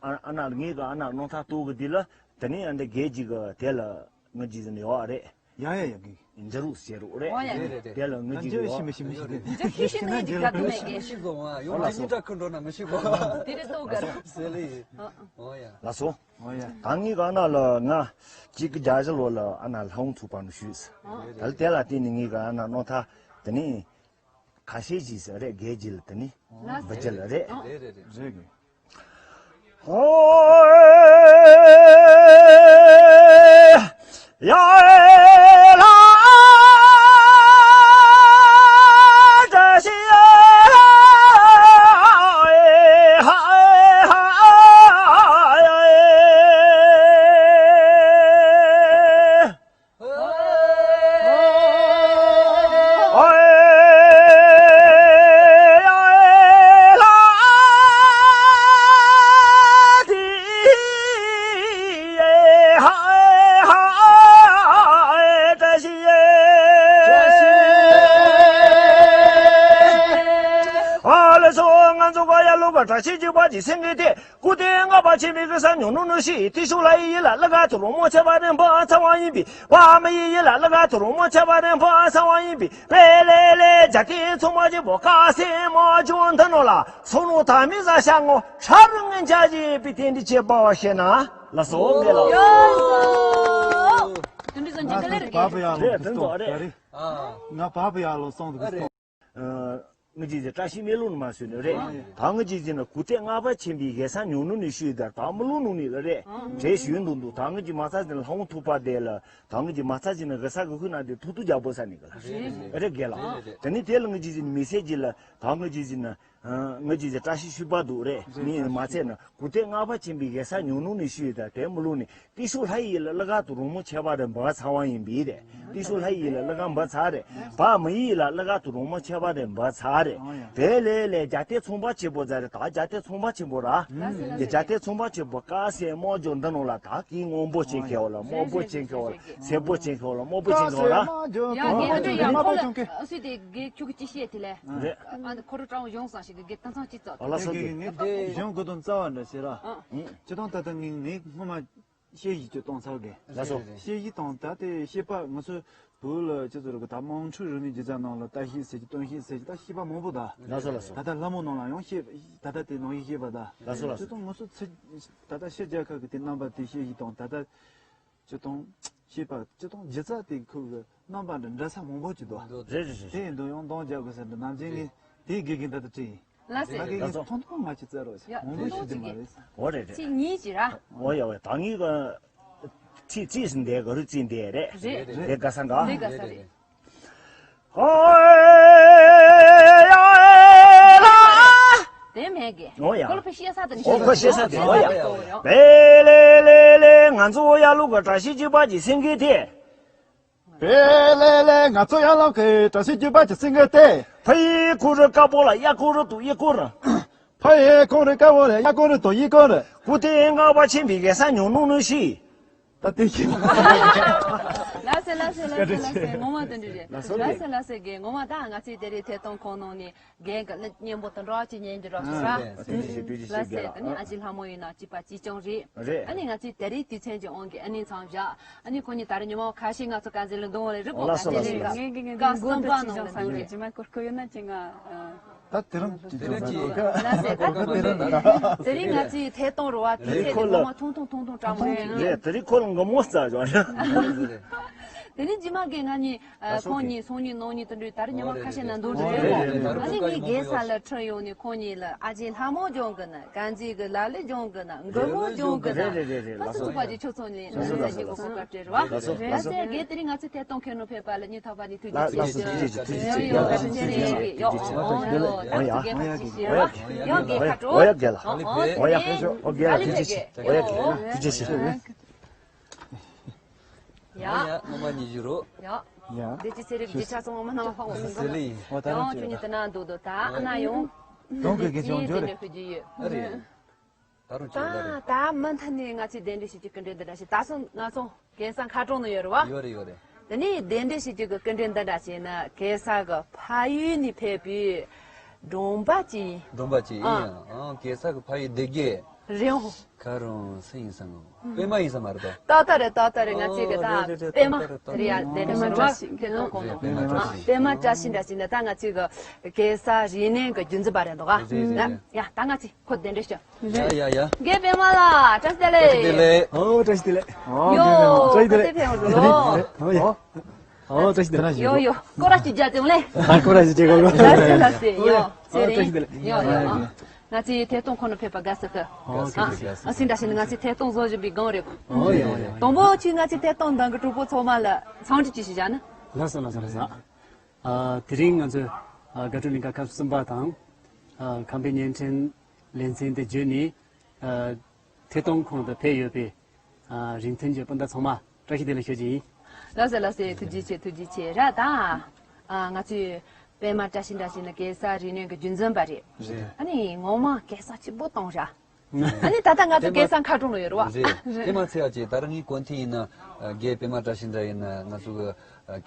ཨ་ཨ་ན་ངེད་ཀྱི་ཨ་ན་རྣམ་ཐར་གཏོང་གི་འདི་ལ་ད་ནི་ཨ་འདི་རྒན་ཅིག་གི་དེ་ལ་ང་ཅིག་ཟིན་ཡོད་རེད། ཡ་ཡ་ཡ་གི། འཇའ་རུ་ཟེར་རོ་རེད། ཨོ་ཡ་ཡ། དེ་ལ་ང་ཅིག་ཡོད་རེད། འཇའ་ཤི་ཤི་ནས་འཇིག་ལ་དུ་མེད་གི། ཤི་གོ་ང་ཡོང་ལ་ཉིན་ཀྲ་ཁུ་འགྲོ་ན་མི་ཤི་གོ། དེ་རེད་ལྟོ་ག་རེད། ཟེར་ལེ། ཨ་ཨ། ཨོ་ཡ། ལགས་སོ། ཨོ་ཡ། ད་ངེད་ཀྱི་ཨ་ན་ལ་ང་གཅིག་གི་རྒྱ་གཞི་ལོ་ལ་ཨ་ན་ལྷ་འོང་ཚུགས་པ་ནུ་ཞུས། ཨ་ད་ལ་དེ་ལ་དེ་ནི་ངེད་ཀྱི་ཨ་ན་རྣམ་ཐར་དེ་ནི་ཁ་ཤས་ཅིག་ཟེར་རེད། རྒན་ཅིག་ལ་དེ་ནི་ལགས་སོ། བུ་ཅིག་ལ་རེད། ཨ་རེད་རེད་རེད། རེད་གི། ལོ་ག་བཀྲ་ཤིས་འཇིགས་པ་འཇིགས་སེང་གེ་སྟེ། སྐུ་རྟེན་ལྔ་པ་ཆེན་པོའི་གེ་སར་ཉུང་ནུ་ནུ་ཞིག་ཏི་ཤུ་ལྷ་ཡི་ཡི་ལ་ལ་ག་དུ་རོང་མོ་ཆེ་བ་རན་པ་ཚ་བ་ཡིན་པས། བ་མ་ཡི་ཡི་ལ་ལ་ག་དུ་རོང་མོ་ཆེ་བ་རན་པ་ཚ་བ་ཡིན་པས། པེ་ལེ་ལེ་རྒྱ་ཏི་ཚོང་པ་ཆེན་པོ་ཀ་སེ་མ་ཇོ་འདི་ནོ་ལ་སོ་ནོ་ཐ་མི་ཟ་ཤ་ངོ་ཧྲ་རུ་ངན་ཆ་ཅི་པི་ཏན་ཏི་ཆེ་པ་བ་ཤེ་ན་ལ་སོ་མེ་ལ། ཡོ། དུན་དུ་ཟོན་ཅི་ག་ལེ་རེ་གེ་རེད། དུན་ཟོ་རེད། ང་བབ་ཡ་ལོ་སོང་དུ་གི་སོང་། ཨ། ངི་ཅི་ཟེར་བཀྲ་ཤིས་མེ་ལུང་ནི་མ་སུ་ནི་རེད། ད་ངི་ཅི་ཟེར་ན་སྐུ་རྟེན་ལྔ་པ་ཆེན་པོའི་གེ་སར་ཉུང་ནུ་ནི་ཤུལ་དར་ད་མི་ལུང་ནུ་ནི་ལ་རེད། གྲས་ཞུ་འདུག་འདུག་ད་ངི་ཅི་མ་ཚ་ཟེར་ན་ལྷ་འོང་ཐུག་པ་དེ་ལ་ད་ངི་ཅི་མ་ཚ་ཟེར་ན་གེ་སར་གི་ཧུ་ན་དེ་ཐུག་ཐུག་རྒྱ་པོ་ས་ནི་གི་ལ་རེད་གེ་ལ། དེ་ནི་དེ་ལ་ངི་ཅི་ཟེར་ན་མི་ཚེ་ཅི་ལ་ད་ངི་ཅི་ཟེར་ན། ངི་ཅི་ཟེར་བཀྲ་ཤིས་ཤུལ་པ་འདུག་རེད། མི་མ་ཚད་ན་སྐུ་རྟེན་ལྔ་པ་ཆེན་པོའི་གེ་སར་ཉུང་ནུ་ནི་ཤུལ་དར་དེ་མི་ལུང་ནི། ཏི་ཤུ་ལྷ་ཡི་ལ་ལ་ག་དུ་རོང་མོ་ཆེ་བ་རེ་འབའ་ཚ་བ་ཡིན་པས་རེད། ཏི་ཤུ་ལྷ་ཡི་ལ་ལ་ག་འབའ་ཚ་རེད། བ་མི་ཡི་ལ་ལ་ག་དུ་རོང་མོ་ཆེ་བ་རེ་འབའ་ཚ་རེད། དེ་ལས་ལས་རྒྱ་ཏེ་ཚོང་པ་ཆེ་པོ་ཛ་རེད། ད་རྒྱ་ཏེ་ཚོང་པ་ཆེ་པོ་ར། རྒྱ་ཏེ་ཚོང་པ་ཆེ་པོ་ཀ་སེ་མོ་ཇོ་འདི་ནོ་ལ་ད་ཀི་ངོ་འབོ་ཆེ་ཁེ་བ་ལ་མོ་འབོ་ཆེ་ཁེ་བ་ལ་སེ་འབོ་ཆེ་ཁེ་བ་ལ་མོ་འབོ་ཆེ་ཁེ་བ་ལ། ཡ་ངས་ད་ཡ་ཁོ་ལ་སུས་དེ་གེ་ཁྱུ་གི་ཅི་ཤེས་དེ་ལས། རེད། ཨ་ཁོ་རུ་ཀྲང་གཞུང་སང་ཞིག་གི་གེ་ཏང་ཚང་ཅི་ཙག་ཨ་ལ་སོ་དེ་གི་ངས་གཞུང་གི་དོན་རྩ་བ་འདྲ་ཤེས་ར། ཅི་དང་ད་ད་ངས་ངས་སྔོན་མ། བཤད་གཞི་ཅིག་གཏོང་ཚར་གི། ལགས་སོ། བཤད་གཞི་དང་ད་ལྟའི་བཤད་པ་ང་ཚོའི་བོད་ལ་ཅི་ཚོ་རེད་གི་ད་དམངས་ཁྲོད་རིག་གནས་སྒྱུ་རྩལ་ནང་ལ་བརྟག་ཞིབ་ཟེར་གྱི་སྟོན་ཞིབ་ཟེར་གྱི་ད་བཤད་པ་མང་པོ་ད། ལགས་སོ་ལགས་སོ། ད་ལྟ་ལྷ་མོ་ནང་ལ་ཡང་བཤད་ད་ལྟ་དེ་ནང་བཞིན་བཤད་པ་ད། ལགས་སོ་ལགས་སོ། ཅི་དང་ང་ཚོ་ཚེ་ད་ལྟ་ཕྱི་རྒྱལ་ཁག་གི་དེ་རྣམ་པ་དེ་བཤད་གཞི་དང་ད་ལྟ་ཅི་དང་བཤད་པ་ཅི་དང་སྒྱུ་རྩལ་དེ་ཁུལ་གི་རྣམ་པ་འདྲ་འདྲ་ས་མང་པོ་ཅིག་འདུག་རེད་རེད་རེད། དེ་ཡིན་དུ་ཡང་འདང་རྒྱག་དགོས་ཟེར་འདི་ནམ་རྒྱུན་ངས་དེའི་དགེ་རྒན་ད་ལྟ་བྲིས་ཡིན། ལགས་སེ། ང་གི་ལགས་སོ། ཐོང་ཐོང་ང་ཅི་ཙེ་རོ་ཡ། ཐོང་ཐོང་ཅི་གི། འོ་རེད་རེད། ཚིག་གཉིས་ཅི་ར། འོ་ཡ་འོ་ཡ་ད་ངི་ག་ཚིག་ཚིག་ཟིན་དེ་ག་རུ་ཚིག་འདི་རེད། རེད། རེད་ག་ས་འགའ། རེད་ག་ས་རེད། ཧོ་ཡ་ལ། དེ་མེད་གི། འོ་ཡ། ཁོ་ལ་ཕི་ཤེས་ས་དང་ཤེས་ས། ཨོ་ཁོ་ཤེས་ས་དེ་འོ་ཡ། བེ་ལེ་ལེ་ལེ་ང་ཚོ་ཡ་ལུ་ག་བཀྲ་ཤིས་འཇིགས་པ་གི་སེང་གེ་དེ། བེ་ལེ་ལེ་ང་ཚོ་ཡ་ལོ་གི་བཀྲ་ཤིས་འཇིགས་པ་གི་སེང་གེ་དེ། ཕ་ཡི་ཁུ་རུ་དཀར་པོ་ལ་གཡག་ཁུ་རུ་དུ་ཡི་ཁུ་རུ། ཕ་ཡི་ཁུ་རུ་དཀར་པོ་ལ་གཡག་ཁུ་རུ་དུ་ཡི་ཁུ་རུ། སྐུ་རྟེན་ལྔ་པ་ཆེན་པོའི་གེ་སར་ཉུང་ནུ་ནུ་ཤི། ད་དེ་ཤི། ལགས་སེ་ལགས་སེ་ལགས་སེ་ལགས་སེ་ངོ་མ་དོན་འགྲུབ་རེད། ལགས་སོ་ལགས་སེ་ལགས་སེ་གེ་ངོ་མ་ད་ང་ཚོའི་དེ་རིང་ཐད་གཏོང་ཁང་ནང་ནས། རྒན་གྱི་གླུ་སྙན་པོ་དང་འགྲོགས་ཀྱི་ཉན་གྱི་རོགས་ཞུ་ར། ཨ་ཐུགས་རྗེ་ཆེ་ཐུགས་རྗེ་ཆེ། ལགས་སེ། རྒན་ལགས། ཨ་ནི་ཨ་ཅེ་ལྷ་མོ་ཡིན་ན་སྐྱིད་པ་སྐྱིད་ཆུང་རེད། རེད། ཨ་ནི་ང་ཚོའི་ད་རེས་དུས་ཚོད་ཀྱི་དབང་གིས་ཨ་ནི་མཚམས་བཞག་ཨ་ནི་ཁོང་གཉིས་ད་རེས་ཉི་མ་ཁ་ཤས་ང་ཚོ་ག་ཚོད་ལ་འདུག་རེད་རིག་གོ། ལགས་སོ་ག་ཚོད་ལགས་སོ། ལས་ཀ་གསུམ་པ་ནང་ལ་འདུག་རེད། ཇི་མ་གོར་ཁོ་ཡོད་ན་ཅི་ང་། ད་དེ་རིང་གི་དེ་རིང་གི་ལགས་སེ། ད་དེ་རིང་ང་ཚོའི་ཐད་གཏོང་རུ་བ་དུས་ཚོད་དེ་ངོ་མ་ཐུང་ཐུང་ཐུང་ཐུང་སྤྲང་མོ་ཡིན། རེད། དེ་རིང་ཁོ་ལ་དགའ་མོ་རྩ་བྱུང་། དེ་ནི་ཇི་མ་གི་ང་གཉིས། ཨ། ཁོང་གཉིས་སང་ཉིན་གནངས་ཉིན་དུ་འགྲོ་ད་རེས་ཉི་མ་ཁ་ཤས་ནང་འདུག་འགྲོ་རེད། ཨ་ནི་ངའི་རྒན་ས་ལ་ཁྲིད་ཡོང་ནས་ཁོང་གཉིས་ལ་ཨ་ཅེ་ལྷ་མོ་སྦྱོང་གི་ན། གན་ཇི་གི་ལ་ལི་སྦྱོང་གི་ན། མགུར་མོ་སྦྱོང་གི་ན། རེད་རེད་རེད། ལགས་སོ། ཕ་སི་ཚུགས་པ་ཅིག་ཆོག་ཚོང་ལས་ལགས་སོ་ལགས་སོ། ལགས་སོ། ལགས་སེ། རྒན་དེ་རིང་ང་ཚོའི་ཐད་གཏོང་ཁྱེར་ནོ་ཕེབས་པ་ལ་ངའི་ཐོག་པ་ནས་ཐུགས་རྗེ་ཆེ་ཞུ། ལགས་སོ། ཐུགས་རྗེ་ཆེ། ཐུགས་རྗེ་ཆེ། ཐུགས་རྗེ་ཆེ། ཡོ་ཡོ་ཡོ། ཡོ་ཡ། ཡོ་ཡ། ཡོ་ཡ། ཡོ་ཡ། ཡོ་རྒན་ཁ་དྲོ། ཡོ་ཡ་རྒན་ལགས། ཡོ་ཡ། ཡོ་རྒན་ལགས། ཐུགས་རྗེ་ཆེ། ཡོ་ཡ་རྒན་ལགས། ཐུགས་རྗེ་ཆེ། ཡ། ཡ། ངོ་མ་ཉི་ཤུ་རོ། ཡ། ཡ། བདེ་སྐྱིད་ཚེ་རིང་རྗེས་ཆ་ཚང་མ་མ་ནང་ཕང་བ་སོང་ཟི་ལི་ཡིན། འོ་ད་རང་ཡང་ཁྱོད་གཉིས་དེ་ན་འདུག་འདུག་ད་ཨ་ན་ཡོང་། དོང་གི་གི་ཅོང་ཇོ་རེ། ཨ་རེད། ད་རུང་ད་ཅོ་ད་རེད། ད་མུ་མཐུད་ནས་ང་ཚོས་གདན་འདྲེན་ཞུ་རྒྱུ་སྐུ་མགྲོན་འདི་འདྲ་ཞིག་ད་སོང་ང་ཚོ་གེ་སར་མཁར་གྲོང་ནང་ཡོད་རེད་བ། ཡོད་རེད་ཡོད་རེད། དེ་ནས་གདན་འདྲེན་ཞུ་རྒྱུ་གི་སྐུ་མགྲོན་འདི་འདྲ་ཞིག་ནི་གེ་སར་གི་ཕ་ཡུལ་ནས་ཕེབས་པའི་སྒྲོམ་པ་ཅིག་ཡིན། སྒྲོམ་པ་ཅིག་ཡིན། ཨ། ཡང་གེ་སར་གི་ཕ་ཡུལ་སྡེ་དགེ། རེད་འོང་། ཁ་རོང་སུ་ཡིན་བསམ་ངོ་། པད་མ་ཡིན་བསམ་མ་རེད་དོ། ཏག་ཏག་རེད་ཏག་ཏག་རེད། ང་ཚོས་གི་ད་ཨོ་རེད་རེད་རེད། པད་མ་ཏག་ཏག་རེད་ཏག་ཏག་རེད་ཡ་རེད། དེ་འདྲ་ཞིག་རེད་བ། ཁྱེད་ཚོ་གོང་ནོ་རེད། པད་མ་བཀྲ་ཤིས་འདྲ་ཞིག་ནི་ད་ང་ཚོས་གི་གེ་སར་རིག་གནས་གི་རྒྱུན་འཛིན་པ་རེད་འདུག་ག་རེད་རེད། ཡ་ད་ང་ཚོས་ཁོ་དེ་འདྲ་ཞིག་ཡ་ཡ་ཡ། རྒན་པད་མ་ལགས་བཀྲ་ཤིས་བདེ་ལེགས། བཀྲ་ཤིས་བདེ་ལེགས། ཨོ་བཀྲ་ཤིས་བདེ་ལེགས། ཡོ་བཀྲ་ཤིས་བདེ་ལེགས། ག་ཚོད་ཕེབས་འོང་འགྲོ། ཨོ་ཡ། ཨོ་བཀྲ་ཤིས་བདེ་ལེགས། ཡོ་ཡོ་སྐོར་ར་ཅིག་རྒྱག་དེ་འོང་ལེ། ཨ་སྐོར་ར་ཅིག་རྒྱག་གོ། ལགས་སེ་ལགས་སེ། ཡོ་ཨོ་ཚེ་རིང་། བཀྲ་ཤིས་བདེ་ལེགས། ཡོ་ཡོ། ཨ། ང་ཚོའི་ཐད་གཏོང་ཁོ་ན་ཕེབས་པ་དགའ་བསུ་ཞུ། ཨོ་ཨ་ཨ་སིན་འདྲ་ཞིག་ནི་ང་ཚོའི་ཐད་གཏོང་བཟོ་བཞིན་པའི་སྒང་རེད། ཨོ་ཡ་ཨོ་ཡ། དང་པོ་ཆུ་ང་ཚོའི་ཐད་གཏོང་འདང་གི་གྲོགས་པོ་ཚང་མ་ལ་འཚམས་འདྲི་ཅིག་ཞུ་བྱ་ནི། ལགས་སོ་ལགས་སོ་ལགས་སོ། ཨ་དེ་རིང་ང་ཚོས་ཨ་དགའ་སྤྲོ་གླིང་ག་སྐབས་གསུམ་པ་དང་། ཨ་ཁམས་པའི་བརྙན་འཕྲིན་ལེ་ཚན་དེ་བརྒྱུད་ནས་ཨ་ཐད་གཏོང་ཁང་དུ་ཕེབས་ཡོད་པའི་ཨ་རིང་ཐུང་གི་སྤུན་ཟླ་ཚང་མ་བཀྲ་ཤིས་བདེ་ལེགས་ཞུ་རྒྱུ་ཡིན། ལགས་སོ་ལགས་སོ། ཐུགས་རྗེ་ཆེ་ཐུགས་རྗེ་ཆེ་ར་ད། ཨ་ང་ཚོས་པད་མ་བཀྲ་ཤིས་འདྲ་ཞིག་ནི་གེ་སར་རིག་གནས་ཀྱི་རྒྱུན་འཛིན་པ་རེད། རེད། ཨ་ནི་ངོ་མ་གེ་སར་ཆེན་པོ་བཏང་ར། ཨ་ནི་ད་ལྟ་ང་ཚོ་གེ་སར་མཁར་གྲོང་ལ་ཡོད་རེད་བ། རེད། དེ་མ་ཚད་ཨ་ཅེ་ད་རང་ངའི་གོ་མཐིལ་ཡིན་ན་རྒན་པད་མ་བཀྲ་ཤིས་འདྲ་ཡིན་ན་ང་ཚོ་གི་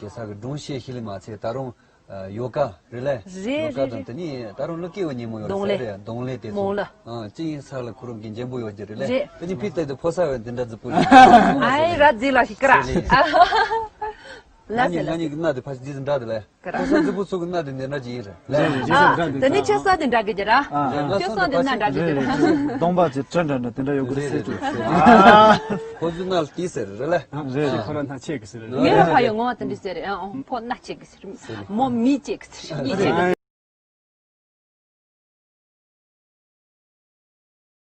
གེ་སར་གི་སྒྲུང་བཤད་ཤེས་ལེ་མ་ཚད་ད་རུང་ ཡོ་ག་རེད་ལེ། རེད། ཡོ་ག་རེད། དང་རེད། དེ་ནི་ད་རུང་ལོ་སྐྱེ་བ་ཉིན་མོ་ཡོད་རེད་ཟེར་རེད། གདོང་ལེན་དེ་ཚོ། མོང་ལ། ཨ་ཅི་ཡིན་ས་ལ་ཁོ་རང་གི་འཇམ་པོ་ཡོད་ཀྱི་རེད་ལེ། རེད། དེ་ནི་ཕི་ཏེ་དེ་ཕོ་ས་བས་འདི་འདྲ་རྫི་པོ་ཞིག་ཨའི་ར་རྫི་ལ་ཞིག་ཀ་ར། ཟེར་ལེ། ལ་ཟེར་ལ། ང་གཉིས་ང་གཉིས་ཀྱི་སྣ་དེ་ཕ་ཞིག་འདི་འདྲ་དེ་ལེ། ཀ་ར། ཕོ་ས་རྫི་པོ་ཚོ་གི་སྣ་དེ་འདི་འདྲ་ཅིག་ཡིན་རེད་ལེ། རེད་རེད། ཨ་དེ་ནི་ཁྱེད་ས་དེ་འདྲ་གི་རྒྱ་ར། ཨ་ཁྱོད་ས་དེ་སྣ་འདྲ་གི་རྒྱ་ར། གདོང་པ་ཅིག་ཁྲ་འདྲ་འདྲ་དེ་འདྲ་ཡོད་གི་རེད་ཟེར་གྱི། ཁོ་ཚོའི་སྣ་ལ་ཏི་ཟེར་རེད་ལེ། རེད་རེད། ཁོ་རང་སྣ་ཆེ་གི་ཟེར་རེད། ངའི་ར་ཕ་ཡོད་ངོ་བ་དེ་འདྲ་ཟེར་རེད། ཨ་ཕོ་སྣ་ཆེ་གི་ཟེར། མོ་མི་ཆེ་གི་ཟེར། གཉིས་ཆེ་གི་ཟེར།